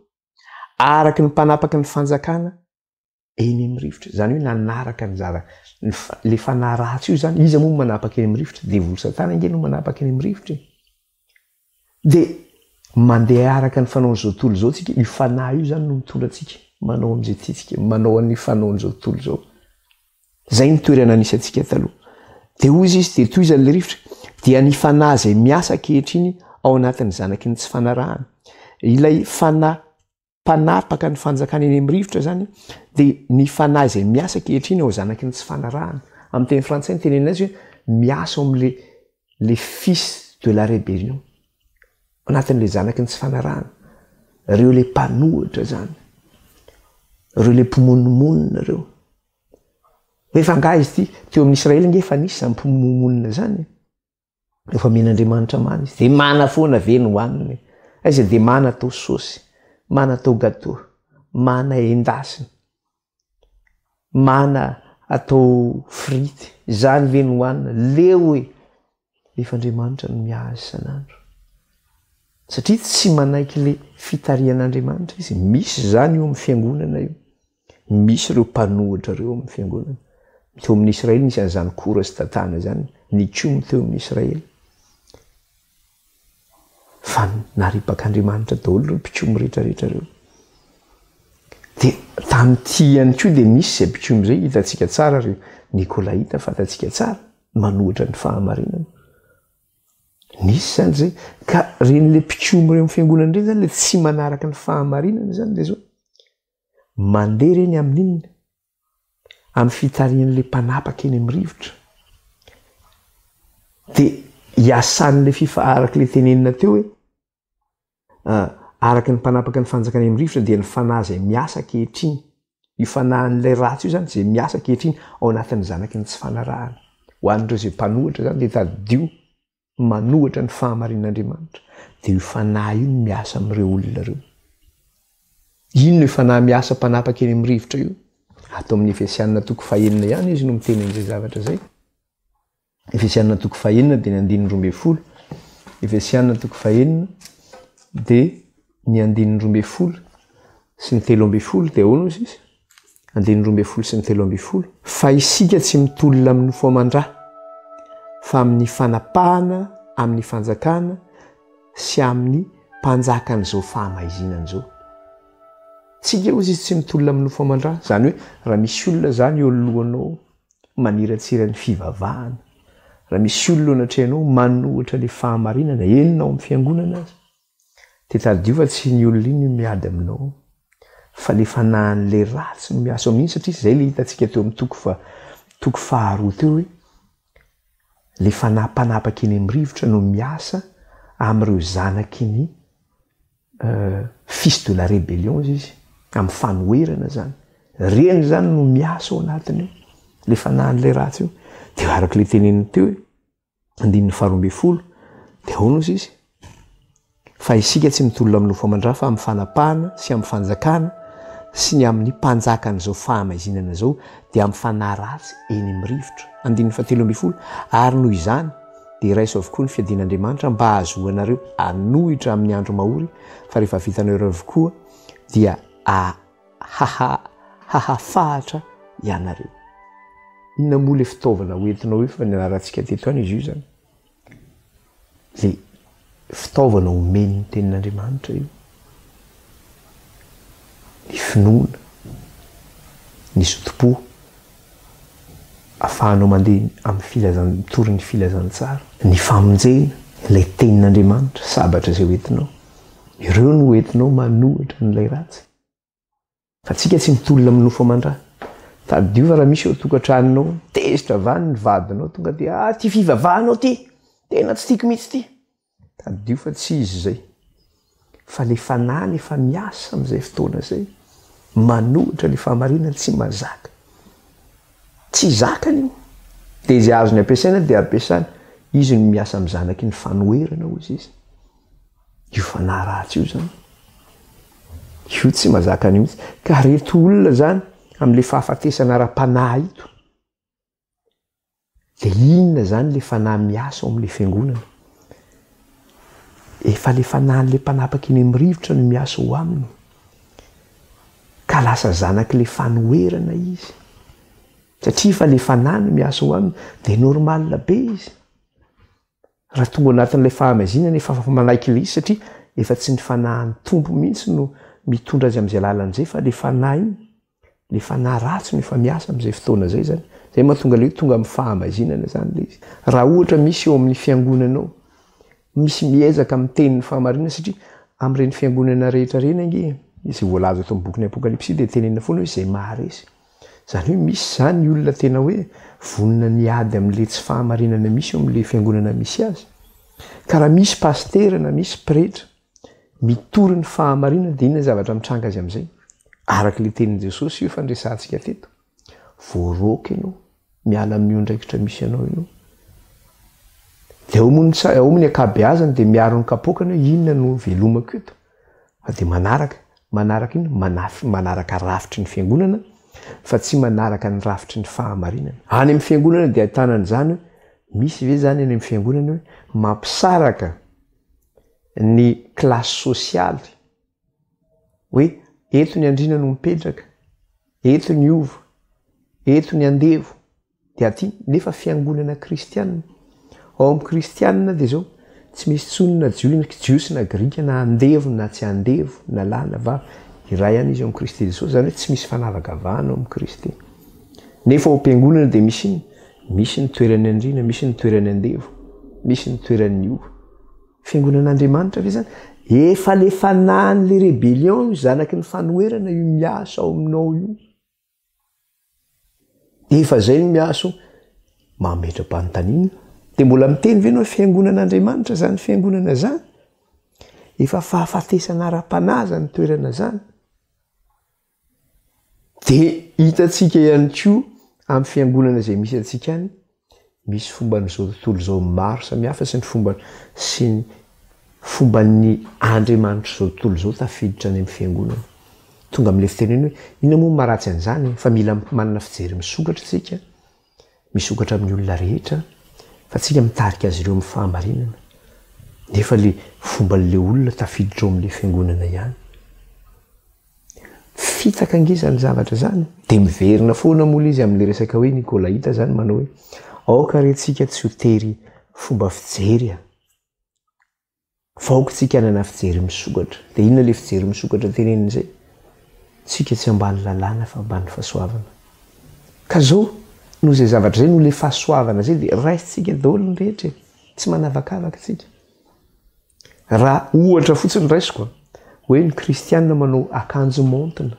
araka ny mpanapaky ny fanjakana eny amin'ny rivotra. Izany hoe nanaraka ny zava, ilay fanahy ratsy io izany, iza moa no manapaka eny amin'ny rivotra? Devoly Satana ange no manapaka eny amin'ny rivotra e. Dia mandeha araka ny fanaon'izao tontolo izao tsika, io fanahy io izany no mitondra antsika manao amin'izay tiantsika, manao an'ny fanaon'izao tontolo izao. Izay ny toerana nisy antsika taloha. Dia hoy izy, dia tohizany ilay rivotra, dia ny fanahy izay miasa ankehitriny ao anatin'ny zanaky ny tsy fanarahana. Ilay fanahy mpanapaka ny fanjakana eny amin'ny rivotra izany dia ny fanahy izay miasa ankehitriny ao zanaky ny tsy fanarahana. Amin'ny teny frantsay ny tenenina azy hoe miasa ao amin'le le fils de la rébellion. Anatin'le zanaky ny tsy fanarahana. Reo le mpanohitra zany. Reo le mpimonomonona reo. Hoe fa angaha izy ity, teo amin'ny Israely nge efa nisy zany mpimonomonona zany e. Efa omen'Andriamanitra mana izy. Dia mana foana ve no hohaniny? Aiza dia mana atao saosy, mana atao gâteau, mana endasina, mana atao frity. Izany ve no hohanina? Leo e! Efa Andriamanitra no miahy azy isan'andro. Satria tsy manaiky le fitarihan'Andriamanitra izy. Misy izany io amin'ny fiangonana io. Misy ireo mpanohitra ireo amin'ny fiangonana. Teo amin'ny Israely nisy an'izany Kora sy Datana izany, nikomy teo amin'ny Israely. Fa naripak'Andriamanitra daholo ireo mpikomy rehetrarehetra ireo. Dia tamin'ity ihany koa dia misy izay mpikomy izay hitantsika tsara ireo Nikolaita fantatsika tsara manohitra ny fahamarinana. Nisy izany izay ka ireny le mpikomy ireo amin'ny fiangonana ireny izany le tsy manaraka ny fahamarinana izany dia zao. Mandeha ireny amin'inona? Amin'ny fitarihan'ilay mpanapaka eny amin'ny rivotra. Dia iasan'ilay fifa araka ilay tenenina teo hoe araka ny mpanapaka ny fanjakana eny amin'ny rivotra dia ny fanahy izay miasa ankehitriny. Io fanahin'ilay ratsy io izany izay miasa ankehitriny ao anatin'ny zanaky ny tsy fanarahana. Ho an'ireo izay mpanohitra izany dia tadidio manohitra ny fahamarinan'Andriamanitra, dia io fanahy io no miasa amin'ireo olona ireo. Inona io fanahy miasa mpanapaka eny amin'ny rivotra io? Ato amin'ny Efesianina toko fahenina ihany izy no miteny an'izay zavatra izay. Efesianina toko fahenina dia ny andininy 12. Efesianina toko fahenina dia ny andininy 12 sy ny 13 dia ahoana ozy izy? Andininy 12 sy ny 13. Fa isika tsy mitolona amin'ny nofo aman-dra, fa amin'ny fanapahana amin'ny fanjakana sy amin'ny mpanjakan'izao fahamaizinana izao. Tsika hozy izy tsy mitolona amin'ny nofo aman-dra, izany hoe raha misy olona izany eo alohanao maniratsira ny fivavahana, raha misy olona eo anatrehanao manohitra ilay fahamarinana, eny na ao amin'ny fiangonana aza, Dia tadidio fa tsy ny olona iny no miady aminao fa le fanahin'le ratsy no miasa ao amin'iny satria zay le hitantsika teo amin'ny toko fa toko faharoa teo hoe le fanahy mpanapaka eny amin'ny rivotra no miasa amin'ireo zanaky ny fils de la rébellion izy izy amin'ny fanoherana zany reny zany no miasa ao anatiny io le fanahin'le ratsy io dia araka le teneniny teo hoe andininy faharoa ambin'ny folo, dia ahoana ozy izy? Fa isika tsy mitolona amin'ny nofo aman-dra fa amin'ny fanapahana sy amin'ny fanjakana sy ny amin'ny mpanjakan'izao fahamaizinana izao dia amin'ny fanahy ratsy eny amin'ny rivotra. Andininy fahatelo ambin'ny folo, ary noho izany dia raiso avokoa ny fiadian'Andriamanitra mba hahazoanareo hanohitra amin'ny andro mahory fa rehefa vitanareo avokoa dia a haha hahafahatra ianareo. Inona moa le fitaovana hoentinao io fa nianarantsika teto ihany izy io zany. Le fitaovana omen'ny tenin'Andriamanitra io. Ny finoana, ny zotom-po, afahanao mandeha amin'ny filazan mitory ny filazantsara, ny famonjena, ilay tenin'Andriamanitra, sabatra izay hoentinao. Ireo no hoentinao manohitra an'ilay ratsy. Fa tsika tsy mitolona amin'ny nofo aman-dra. Tadidio fa raha misy eo an-tokantranonao, tezitra avy any ny vadinao, tonga dia ah ty fivavahanao ty, tena tsy tiako mihitsy ty. Tadidio fa tsy izy izay. Fa le fanahiny efa miasa amin'izay fotoana izay, manohitra le fahamarinana tsy mazaka. Tsy zakany io. Dia izay azony ampiasaina dia ampiasany. Izy no miasa amin'ny zanaky ny fanoherana hoy izy. Io fanahy ratsy io zany. Io tsy mazaka an'io mihitsy. Ka reto olona zany amin'le fahafatesana ara-panahy ito. Dia inona zany le fanahy miasa ao amin'le fiangonana? Efa le fanahin'le mpanapaka eny amin'ny rivotra no miasa ao aminy. Ka lasa zanak'le fanoherana izy. Satria efa le fanahy no miasa ao aminy, dia normal be izy. Raha tonga ao anatin'ilay fahamaizinana efa afaka manaiky ilay izy satria efa tsy ny fanahin'ny Tompo mihitsy no mitondra azy amin'izay lalana izay fa ilay fanahy iny, ilay fanahy ratsy no efa miasa amin'izay fotoana izay izany. Izay mahatonga ilay hoe tonga amin'ny fahamaizinana izany ilay izy. Raha ohatra misy eo amin'ny fiangonana ao, misy miezaka miteny ny fahamarinana satria amin'ireny fiangonana rehetra ireny ange, izay voalaza ato amin'ny bokin'ny Apokalypsy dia tenenina foana hoe izay maharesy. Izany hoe misy izany olona tena hoe vonona ny hiady amin'ilay tsy fahamarinana misy eo amin'ilay fiangonana misy azy. Ka raha misy pasitera na misy pretra. mitory ny fahamarinana dia inona ny zavatra mitranga azy amin'izay? Araka ilay tenin'i Jesosy io efa niresahantsika teto. Voaroaka ianao, miala amin'io andraikitra misy anao io. Dia ao moa ny ao moa ny ankabeazany dia miaro ny kapoakany hoe inona no velomako eto. Fa dia manaraka, manaraka inona? Manafy, manaraka rafitry ny fiangonana fa tsy manaraka ny rafitry ny fahamarinana. Any amin'ny fiangonana dia ahitana an'izany hoe misy ve izany any amin'ny fiangonana hoe mampisaraka ny kilasy sosialy hoe eto ny andriana no mipetraka, eto ny hova, eto ny andevo, dia aty nefa fiangonana kristianina. Ao amin'ny kristianina dia izao, tsy misy intsony na jiosy na grika na andevo na tsy andevo na lahy na vavy, iray ihany izy ao amin'i Kristy Jesosy, izany hoe tsy misy fanavakavahana ao amin'i Kristy. Nefa ao am-piangonana dia misy inona? Misy ny toeran'ny andriana, misy ny toeran'ny andevo, misy ny toeran'ny hova. Fiangonan'Andriamanitra ve izany? Efa le fanahin'le rebellion io, zanaky ny fanoherana io miasa ao aminao io. Efa zay no miasa io. Mametra-panontaniana. Dia mbola miteny ve ianao hoe fiangonan'Andriamanitra izany fiangonana izany? Efa fahafatesana ara-panahy izany toerana izany. Dia hitantsika ihany koa amin'ny fiangonana izay misy antsika any, misy fomban'izao tontolo izao maro samihafa sy ny fomba sy ny fomban'ny andriamanitr'izao tontolo izao tafiditra any amin'ny fiangonana. Tonga amin'ilay fitenena hoe inona moa no maharatsy an'izany fa mila manana fijery misokatra isika, misokatra amin'ny olona rehetra fa tsika mitarika azy ireo amin'ny fahamarinana. Nefa ilay fomban'ilay olona tafiditra ao amin'ilay fiangonana ihany. Fitaka ange izany zavatra izany. Dia miverina foana moa ilay izy amin'ilay resaka hoe Nikolaita izany manao hoe aoka re tsika tsy ho tery fomba fijery a! Fa aoka tsika hanana fijery misokatra. Dia inona ilay fijery misokatra teneniny izay? Tsika tsy ambany lalàna fa ambany fahasoavana. Ka izao, noho izay zavatra izay, noho ilay fahasoavana izay dia raisintsika daholo ny rehetra e! Tsy manavakavaka tsika. Raha ohatra fotsiny raisiko a, hoe ny kristiana manao akanjo maontina,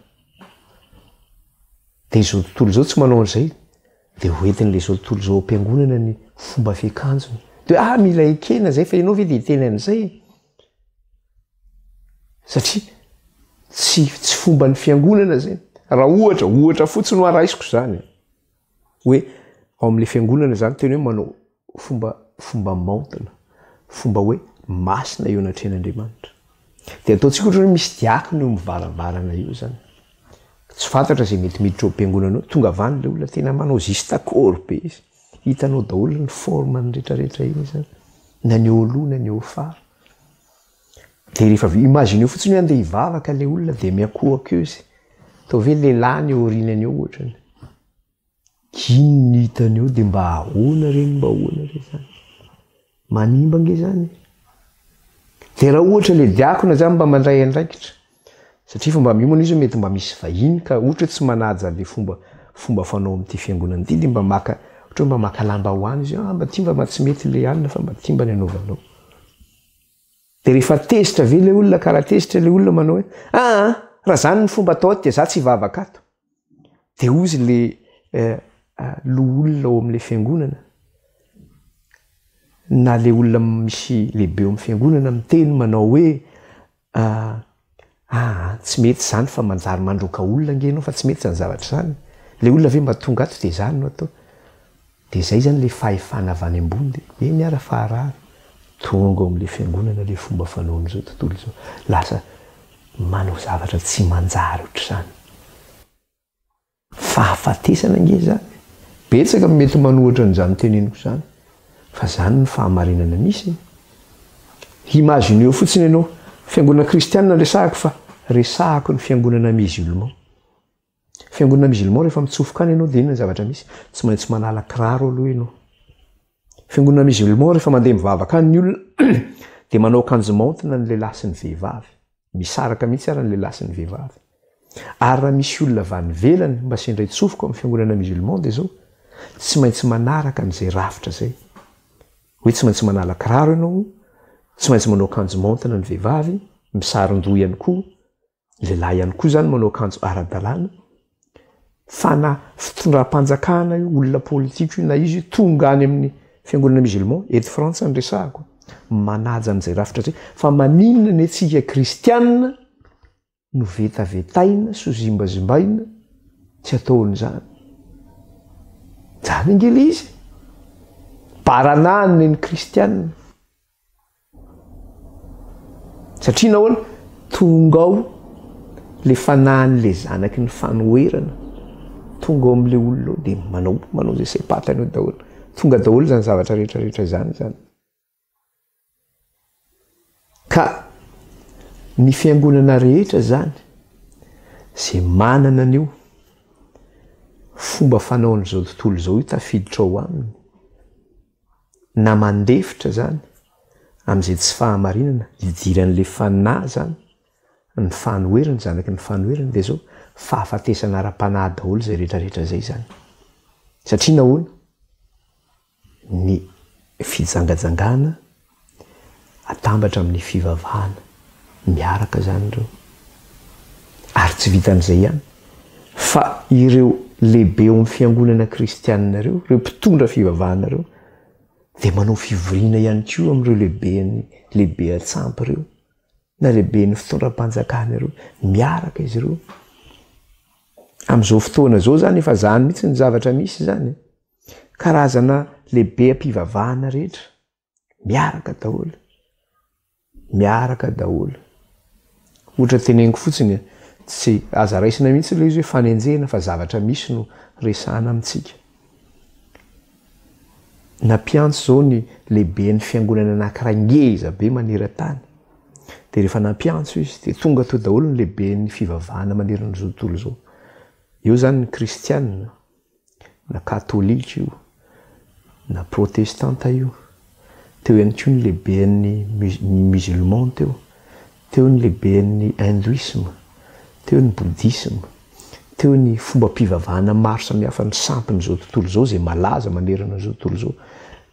dia izao tontolo izao tsy manao an'izay, dia ho entin'ilay izao tontolo izao ao am-piangonana ny fomba fiakanjony. Dia hoe ah mila ekena izay fa ianao ve dia hiteny an'izay e? Satria tsy tsy fomban'ny fiangonana izay. Raha ohatra, ohatra fotsiny hoa raisiko izany e. Hoe ao amin'ilay fiangonana izany tena hoe manao fomba fomba maontina, fomba hoe masina eo anatrehan'Andriamanitra. Dia ataontsika ohatra hoe misy diakona eo amin'ny varavarana eo izany. Tsy fantatra izay mety miditra ao am-piangonana ao, tonga avy any ilay olona tena manao juste corps be izy. Hitanao daholo ny forme-ny rehetrarehetra iny izany, na ny eo aloha na ny eo afara. Dia rehefa avy eo, imagineo fotsiny hoe andeha hivavaka ilay olona dia miankohoka eo izy. Ataovy hoe lehilahy ny eo aorianany eo ohatrany. Inn ny hitany eo dia mba ahoana re ny mba ahoana re zany? Manimba ange zany e! Dia raha ohatra le diakona zany mba mandray andraikitra, satria efa mba miomana izy hoe mety mba misy vahiny ka ohatra hoe tsy manaja le fomba fomba fanao amin'ity fiangonana ity dia mba maka ohatra hoe mba maka lambahoany izy hoe ah mba ty mba tsy mety le anona fa mba ty mba ny anaovanao. Dia rehefa tezitra ve ilay olona ka raha tezitra ilay olona manao hoe aa raha zany ny fomba atao ato dia za tsy hivavaka ato. Dia hozy le loholona ao amin'ilay fiangonana na le olona misy lehibe ao amin'ny fiangonana miteny manao hoe Aa tsy mety izany fa manjary mandroaka olona ange ianao fa tsy mety izany zavatra izany. Ilay olona ve mba tonga ato dia izany no atao. Dia izay izany ilay fahefana avy any ambony dia eny ara fa harary. Tonga ao amin'ilay fiangonana ilay fomba fanaon'izao tontolo izao. Lasa manao zavatra tsy manjary ohatr'izany. Fahafatesana ange izany e! Betsaka ny mety manohatra an'izany teneniko izany, fa izany no fahamarinana misy e! Imagineo fotsiny ianao, fiangonana kristianina no resahako fa resahako ny fiangonana musulman. Fiangonana musulman rehefa mitsofoka any ianao dia inona ny zavatra misy? Tsy maintsy manala kiraro aloha ianao. Fiangonana musulman rehefa mandeha mivavaka any ny olona dia manao akanjo maontina ny lehilahy sy ny vehivavy. Misaraka mihitsy ara ny lehilahy sy ny vehivavy. Ary raha misy olona avy any ivelany mba sendra hitsofoka ao amin'ny fiangonana musulman dia izao, tsy maintsy manaraka an'izay rafitra izay. Hoe tsy maintsy manala kiraro ianao, tsy maintsy manao akanjo maontina ny vehivavy, misaron-doha ihany koa, ny lehilahy ihany koa izany manao akanjo ara-dalàna. Fa na fitondram-panjakana io, olona politika io na iza io, tonga any amin'ny fiangonana musulman, eto Frantsa no resahako. manaja an'izay rafitra izay, fa maninona ny antsika kristianina no vetavetaina sy ho zimbazimbaina tsy atao an'izany? Izany ange ilay izy e! Baranahiny ny kristianina. Satria nahoana? Tonga ao le fanahin'le zanaky ny fanoherana, tonga ao am'le olona ao de manao manao zay saim-patany eo daholo. Tonga daholo zany zavatra rehetra rehetra izany zany. Ka ny fiangonana rehetra zany zay manana an'io fomba fanaon'izao tontolo izao io tafiditra ao aminy, na mandefitra zany amin'izay tsy fahamarinana idiran'le fanahy zany, ny fanoherana, zanaky ny fanoherana dia zao, fahafatesana ara-panahy daholo zay rehetrarehetra zay zany. Satria nahoana? Ny fijangajangana atambatra amin'ny fivavahana, miaraka zany ireo. Ary tsy vitan'izay ihany, fa ireo lehibe ao amin'ny fiangonana kristianina ireo, ireo mpitondra fivavahana ireo, dia manao fivoriana ihany koa amin'ireo lehiben'ny lehibe an-tsampy ireo, na lehiben'ny fitondram-panjakana ireo, miaraka izy ireo. Amin'izao fotoana izao izany efa izany mihitsy ny zavatra misy izany e. Karazana lehibe am-pivavahana rehetra, miaraka daholo, miaraka daholo. Ohatra teneniko fotsiny, tsy aza raisina mihitsy ilay izy hoe fanenjehana fa zavatra misy no resahana amintsika. Nampiantso izao ny lehiben'ny fiangonana anankiray ngeza be maneran-tany. Dia rehefa nampiantso izy dia tonga teo daholo ny lehiben'ny fivavahana manerana izao tontolo izao. Eo izany ny kristianina, na katolika io, na protestanta io, teo ihany koa ny lehiben'ny musulman teo, teo ny lehiben'ny hindouisme, teo ny bouddhisme, teo ny fombam-pivavahana maro samihafa ny sampin'izao tontolo izao izay malaza manerana an'izao tontolo izao,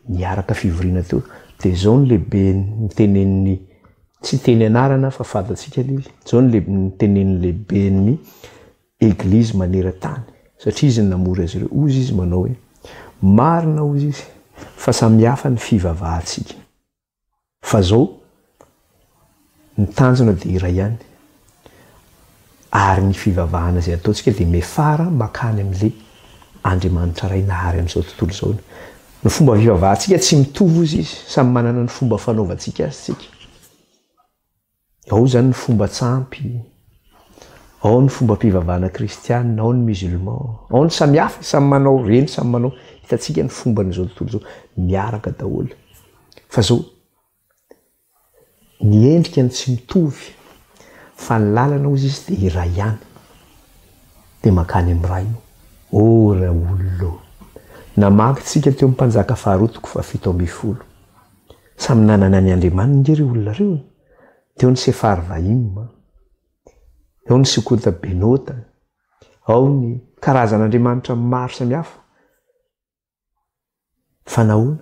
niaraka fivoriana teo, dia izao ny lehiben'ny nitenenin'ny, tsy hiteny anarana aho fa fantatsika ilay izy, izao ny nitenenin'ny lehiben'ny Eglizy maneran-tany, satria izy no namory azy ireo. Hozy izy manao hoe, Marina, hozy izy, fa samy hafa ny fivavahantsika. Fa izao, ny tanjona dia iray ihany, ary ny fivavahana izay ataontsika dia miafara mankany amin'ilay Andriamanitra Ray nahary an'izao tontolo izao. Ny fomba fivavahantsika tsy mitovy, hozy izy, samy manana ny fomba fanaovantsika azy isika. Ao izany ny fomban-tsampy, ao ny fombam-pivavahana kristianina, ao ny musulman, ao ny samy hafa, samy manao ireny, samy manao, hitantsika ny fomban'izao tontolo izao, miaraka daholo. Fa zao, ny endrika no tsy mitovy, fa ny lalana hozy izy dia iray ihany, dia mankany amin'ny Ray io. Oh ra olona ô! Namaky tsika teo amin'ny Mpanjaka faharoa toko faha-17. Samy nanana ny andriamaniny nge ireo olona ireo e! Teo ny Sefarvaima, eo ny Sokota Benota, ao ny karazan'andriamanitra maro samihafa. Fa nahoana?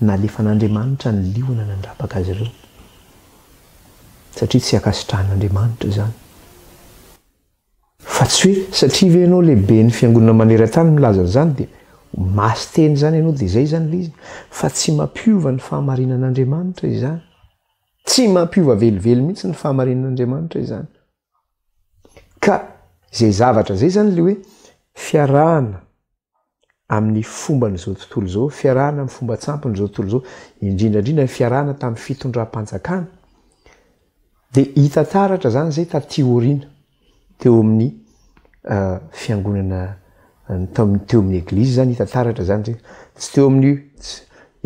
Nalefan'Andriamanitra ny liona nandrapaka azy ireo. Satria tsy ankasitrahan'Andriamanitra izany. Fa tsy hoe satria ve ianao lehiben'ny fiangonana maneran-tany milaza an'izany dia masy teny izany ianao dia izay izany ilay izy. Fa tsy mampiova ny fahamarinan'Andriamanitra izany. Tsy mampiova velively mihitsy ny fahamarinan'Andriamanitra izany. Ka izay zavatra izay izany ilay hoe fiarahana amin'ny fomban'izao tontolo izao, fiarahana amin'ny fomban-tsampin'izao tontolo izao, indrindra indrindra ny fiarahana tamin'ny fitondram-panjakana, dia hita taratra izany izay taty aoriana teo amin'ny fiangonana teo amin'ny eglizy izany hita taratra izany izay, tsy teo amin'ny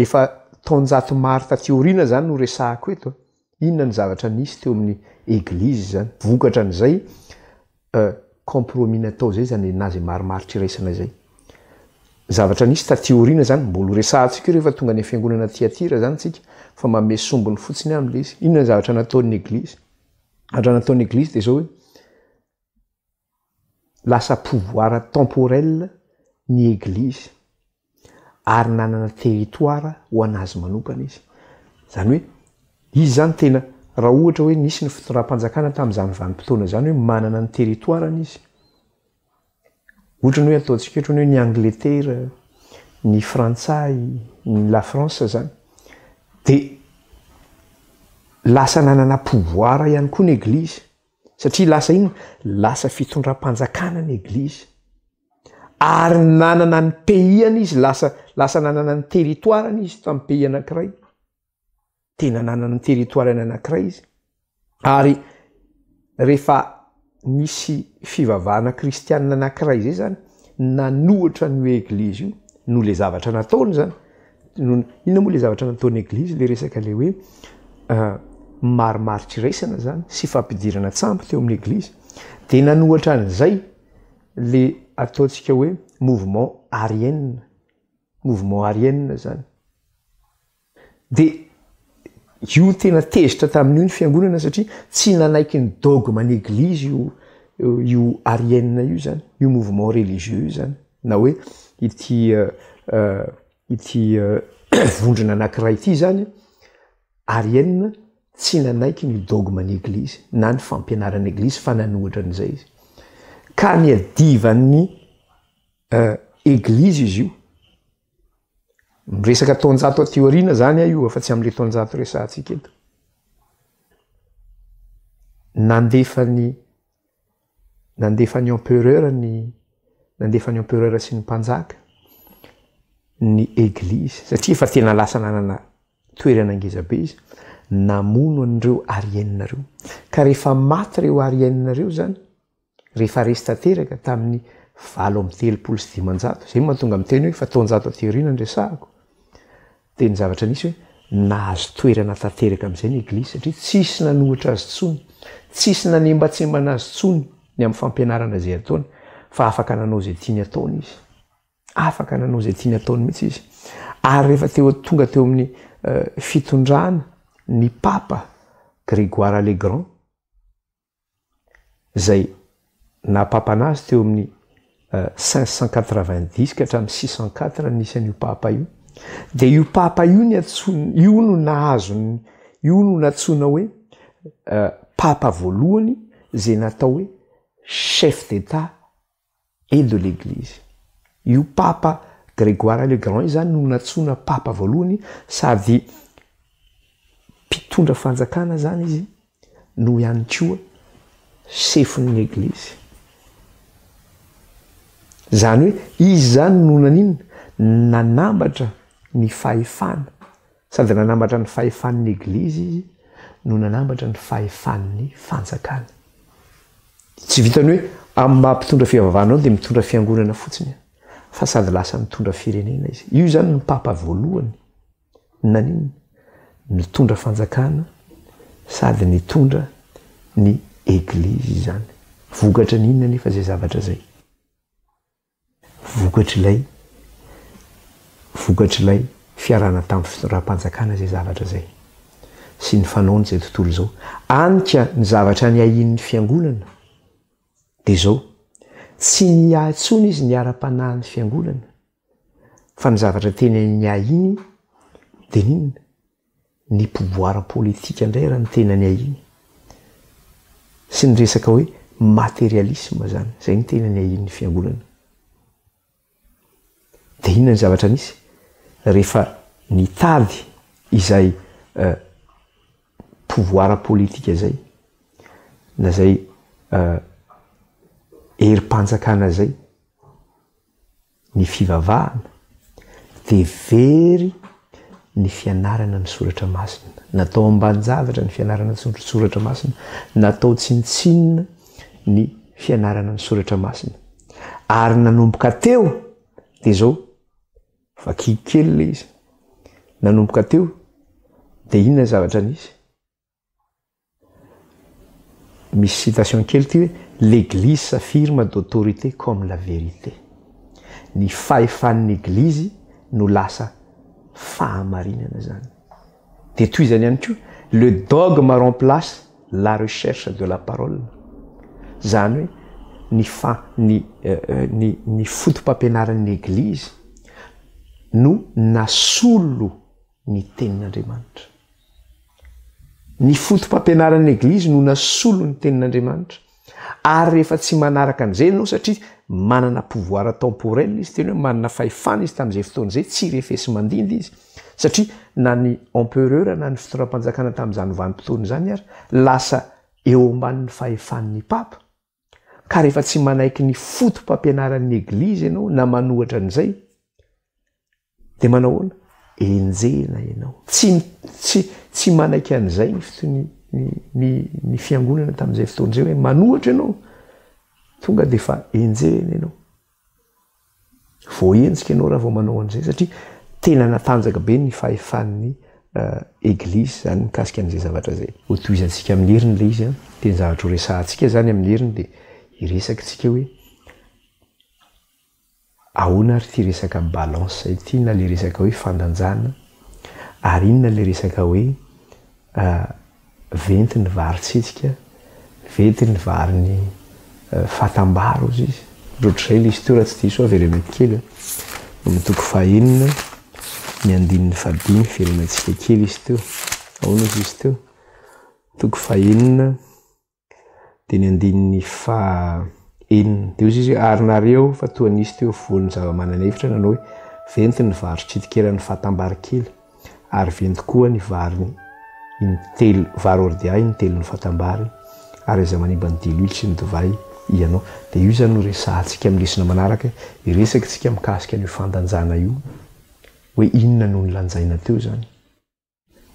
efa taonjato maro taty aoriana izany no resahako eto. Inona ny zavatra nisy teo amin'ny eglizy izany? Vokatra an'izay compromis natao izay izany na izay marimaritra iraisana izay. Zavatra nisy taty aoriana izany, mbola ho resahantsika io rehefa tonga any fiangonana Tiatira izany tsika, fa manome sombiny fotsiny aho amin'ilay izy. Inona ny zavatra nataon'ny eglizy? Zavatra nataon'ny eglizy dia izao hoe, Lasa pouvoir temporel ny eglizy ary nanana territoire ho an'azy manokana izy. Izany hoe izy izany tena raha ohatra hoe nisy ny fitondram-panjakana tamin'izany vanim-potoana izany hoe manana ny territoire-ny izy. Ohatra ny hoe ataontsika ohatra ny hoe ny Angletera, ny Frantsay, ny la France izany. Dia. Lasa nanana pouvoir ihany koa ny Eglizy, satria lasa inona? Lasa fitondram-panjakana ny Eglizy. Ary nanana ny pays-ny izy, lasa lasa nanana ny territoire-ny izy tamin'ny pays anankiray. Tena nanana ny territoire-ny anankiray izy. Ary rehefa nisy fivavahana kristianina anankiray izay zany nanohitra an'io eglizy io noho le zavatra nataony zany, noho ny, inona moa le zavatra nataon'ny eglizy, le resaka le hoe marimaritra iraisana zany sy fampidirana tsambo teo amin'ny eglizy, de nanohatra an'izay le ataontsika hoe mouvement arienne, mouvement arienne zany. Dia io tena tezitra tamin'io ny fiangonana satria tsy nanaiky ny dogme ny eglizy io io arienne io zany, io mouvement religieux io zany, na hoe ity ity vondrona anankiray ity zany, arienne tsy nanaiky ny dogme ny eglizy na ny fampianaran'ny eglizy fa nanohitra an'izay izy. Ka niadivan'ny eglizy izy io. Miresaka taonjato aty aoriana zany aho io fa tsy amin'le taonjato resahantsika eto. Nandefa ny nandefa ny empereur ny nandefa ny empereur sy ny mpanjaka ny eglizy satria efa tena lasa nanana toerana ngeza be izy namono an'ireo arienne ireo. Ka rehefa maty ireo arienne ireo zany rehefa resy tanteraka tamin'ny 538, izay no mahatonga miteny hoe efa taonjato aty aoriana no resahako, dia ny zavatra nisy hoe nahazo toerana tanteraka amin'izay ny Eglizy satria tsisy nanohitra azy intsony, tsisy nanembatsembana azy intsony ny amin'ny fampianarana izay ataony fa afaka nanao izay tiany ataony izy. Afaka nanao izay tiany ataony mihitsy izy. Ary rehefa teo tonga teo amin'ny fitondrana ny Papa Grégoire le Grand, izay naha-papa anazy teo amin'ny 590 ka hatramin'ny 604 nisy an'io papa io, dia io papa io ny antsoina, io no nahazo ny, io no nantsoina hoe papa voalohany izay natao hoe chef d'Etat et de l'Eglise. Io Papa Grégoire le Grand io zany no nantsoina Papa voalohany sady mpitondra fanjakana zany izy no ihany koa sefon'ny Eglizy. Zany hoe izy zany no naninona? Nanambatra ny fahefana, sady nanambatra ny fahefan'ny Eglizy izy no nanambatra ny fahefan'ny fanjakana. Tsy vitan'ny hoe amin'ny maha mpitondra fivavahana anao dia mitondra fiangonana fotsiny fa sady lasa mitondra firenena izy. Io izany no papa voalohany naninona? Nitondra fanjakana sady nitondra ny eglizy izany. Vokatra ny inona anefa izay zavatra izay? Vokatr'ilay vokatr'ilay fiarahana tamin'ny fitondram-panjakana izay zavatra izay sy ny fanaony izay tontolo izao. Any ka ny zavatra niahian'ny fiangonana dia izao, tsy niahy intsony izy ny ara-panahin'ny fiangonana fa ny zavatra tena niahiany dia ny inona? Ny pouvoir politique indray raha ny tena niahiany sy ny resaka hoe materialisme zany, zay no tena niahian'ny fiangonana. De inona ny zavatra nisy? Rehefa nitady izay pouvoir politique zay na zay herim-panjakana zay, ny fivavahana dia very ny fianarana ny soratra masina. Natao ambanin-javatra ny fianarana ny soratra masina, natao tsinontsinona ny fianarana ny soratra masina. Ary nanomboka teo dia izao, vakiko kely ilay izy, nanomboka teo dia inona ny zavatra nisy? Misy citation kely ity hoe L'Eglise s'affirme d'autorité comme la vérité. Ny fahefan'ny Eglizy no lasa fahamarinana izany. Dia tohizany ihany koa, le dogme remplace la recherche de la parole. Izany hoe ny fa ny ny ny foto-pampianaran'ny Eglizy no nasolo ny Tenin'Andriamanitra. Ny foto-pampianaran'ny Eglizy no nasolo ny Tenin'Andriamanitra. Ary rehefa tsy manaraka an'izay ianao, satria manana pouvoir temporel izy, tena hoe manana fahefana izy tamin'izay fotoana izay, tsy refesi-mandindy izy. Satria na ny empereur na ny fitondram-panjakana tamin'izany vanim-potoana izany ary lasa eo ambanin'ny fahefan'ny papa. Ka rehefa tsy manaiky ny foto-pampianaran'ny eglizy ianao na manohatra an'izay dia manao ahoana? Enjehina ianao. Tsy tsy tsy manaiky an'izay ny ny ny ny fiangonana tamin'izay fotoana izay hoe manohatra ianao tonga dia efa enjehina ianao. Voahenjika ianao raha vao manao an'izay satria tena natanjaka be ny fahefan'ny eglizy izany mikasika an'izay zavatra izay. Hotohizantsika amin'ny heriny ilay izy an, dia ny zavatra horesahantsika izany amin'ny heriny dia hiresaka isika hoe ahoana ary ity resaka balance ity na ilay resaka hoe fandanjana ary inona ilay resaka hoe Venty ny vary tsetsika, venty ny vary ny fatam-bary hozy izy. Ohatr'izay ilay izy teo raha tsy diso aho, avereno kely an. Amin'ny toko fahenina, ny andininy fahadimy, verenantsika kely izy teo. Ahoana hozy izy teo? Toko fahenina. Dia ny andininy faha enina. Dia hoy izy hoe, Ary nareo fa toa nisy teo afovoan'ny zava-manana hevitra nanao hoe, Venty ny vary tritik'eran'ny fatam-bary kely, ary venty koa ny vary intelo, vary hordea intelon'ny fatam-bary, ary aza manimba ny diloilo sy ny divay hianao. Dia io izany no resahantsika amin'ny lesona manaraka, hiresaka isika mikasika an'io fandanjana io, hoe inona no nolanjaina teo izany.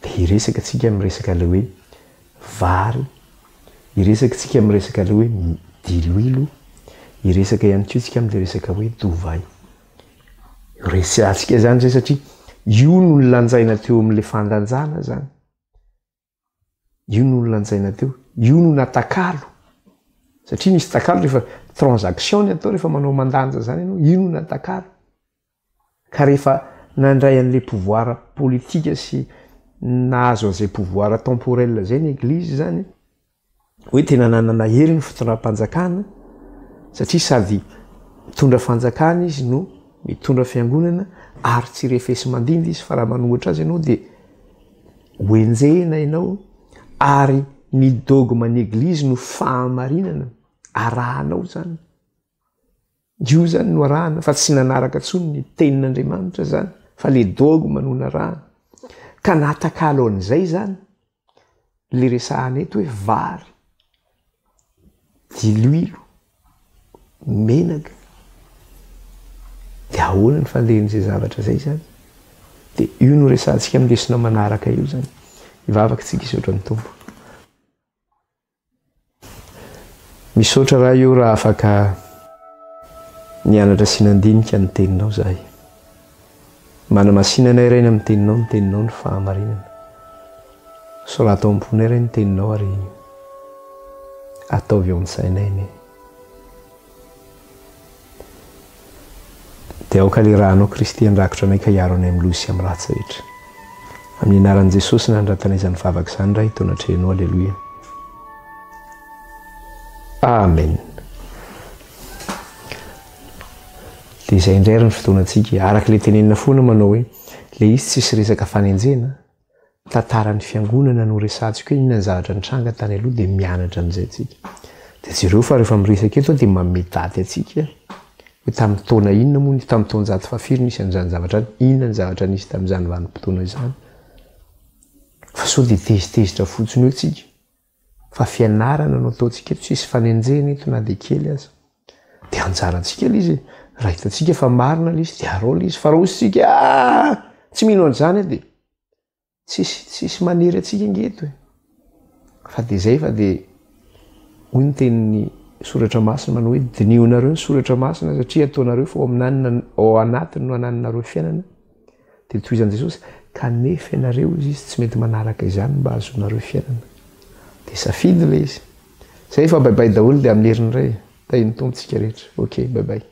Dia hiresaka tsika miresaka ilay hoe vary, hiresaka tsika miresaka ilay hoe diloilo, hiresaka ihany koa tsika amin'ilay resaka hoe dovay. Resahantsika izany izay satria io no nolanjaina teo amin'ilay fandanjana izany. Io no nolanjaina teo, io no natakalo. Satria misy takalo rehefa transaction ny atao rehefa manao mandanja izany ianao, io no natakalo. Ka rehefa nandray an'ilay pouvoir politika sy nahazo an'izay pouvoir temporel izay ny eglizy izany, hoe tena nanana hery ny fitondram-panjakana, satria sady mitondra fanjakana izy no mitondra fiangonana ary tsy refesi-mandimby izy fa raha manohitra azy ianao dia hoenjehina ianao ary ny dogme ny eglizy no fahamarinana arahanao izany. Io zany no arahana fa tsy nanaraka tsony ny tenin'Andriamanitra zany fa le dogme no narahana. Ka natakalo an'izay zany le resahana eto hoe vary, diloilo, menaka. De ahoana ny fandehan'izay zavatra zay zany? De io no resahantsika amin'ny lesona manaraka io zany. Hivavaka tsika hisaotra ny Tompo. Misaotra Ray o raha afaka nianatra sy nandinika ny teninao zahay. Manamasina anay Ray ny amin'ny teninao, ny teninao no fahamarinana. Sorato ao am-ponay Ray ny teninao ary ataovy ao an-tsainay anie. Dia aoka ilay Rànao Kristy handrakotra anay ka hiaro anay amin'ny loza sy amin'ny ratsy rehetra. Amin'ny anaran'i Jesosy nanoratanay izany vavaka izany Ray eto anatrehanao Aleloia. Amen. Dia izay indray ary ny fotoanantsika. Araka ilay tenenina foana manao hoe ilay izy tsisy resaka fanenjehana. Tantaran'ny fiangonana no resahantsika hoe inona ny zavatra nitranga tany aloha dia mianatra amin'izay tsika. Dia jereo fa rehefa miresaka eto aho dia manome daty antsika hoe tamin'ny taona inona moa, tamin'ny taonjato fahafiry nisy an'izany zavatra izany, inona ny zavatra nisy tamin'izany vanim-potoana izany. Fa sao dia tezitezitra fotsiny eo tsika. Fa fianarana no ataontsika eto, tsisy fanenjehana eto na dia kely aza. Dia anjarantsika ilay izy e. Raha hitantsika fa marina ilay izy dia arao ilay izy. Fa raha hoy isika, ah, tsy mino an'izany aho dia Tsisy tsisy manery antsika ange eto e. Fa dia izay fa dia hoy ny tenin'ny soratra masina manao hoe dinihonareo ny soratra masina satria ataonareo fa ao aminanina ao anatiny no anananareo fiainana. Dia tohizan'i Jesosy kanefa ianareo izy izy tsy mety manaraka izany mba hahazoanareo fiainana. Dia safidy ilay izy. Izay fa bye bye daholo dia amin'ny heriny indray. Tahin'ny Tompo tsika rehetra. Ok bye bye.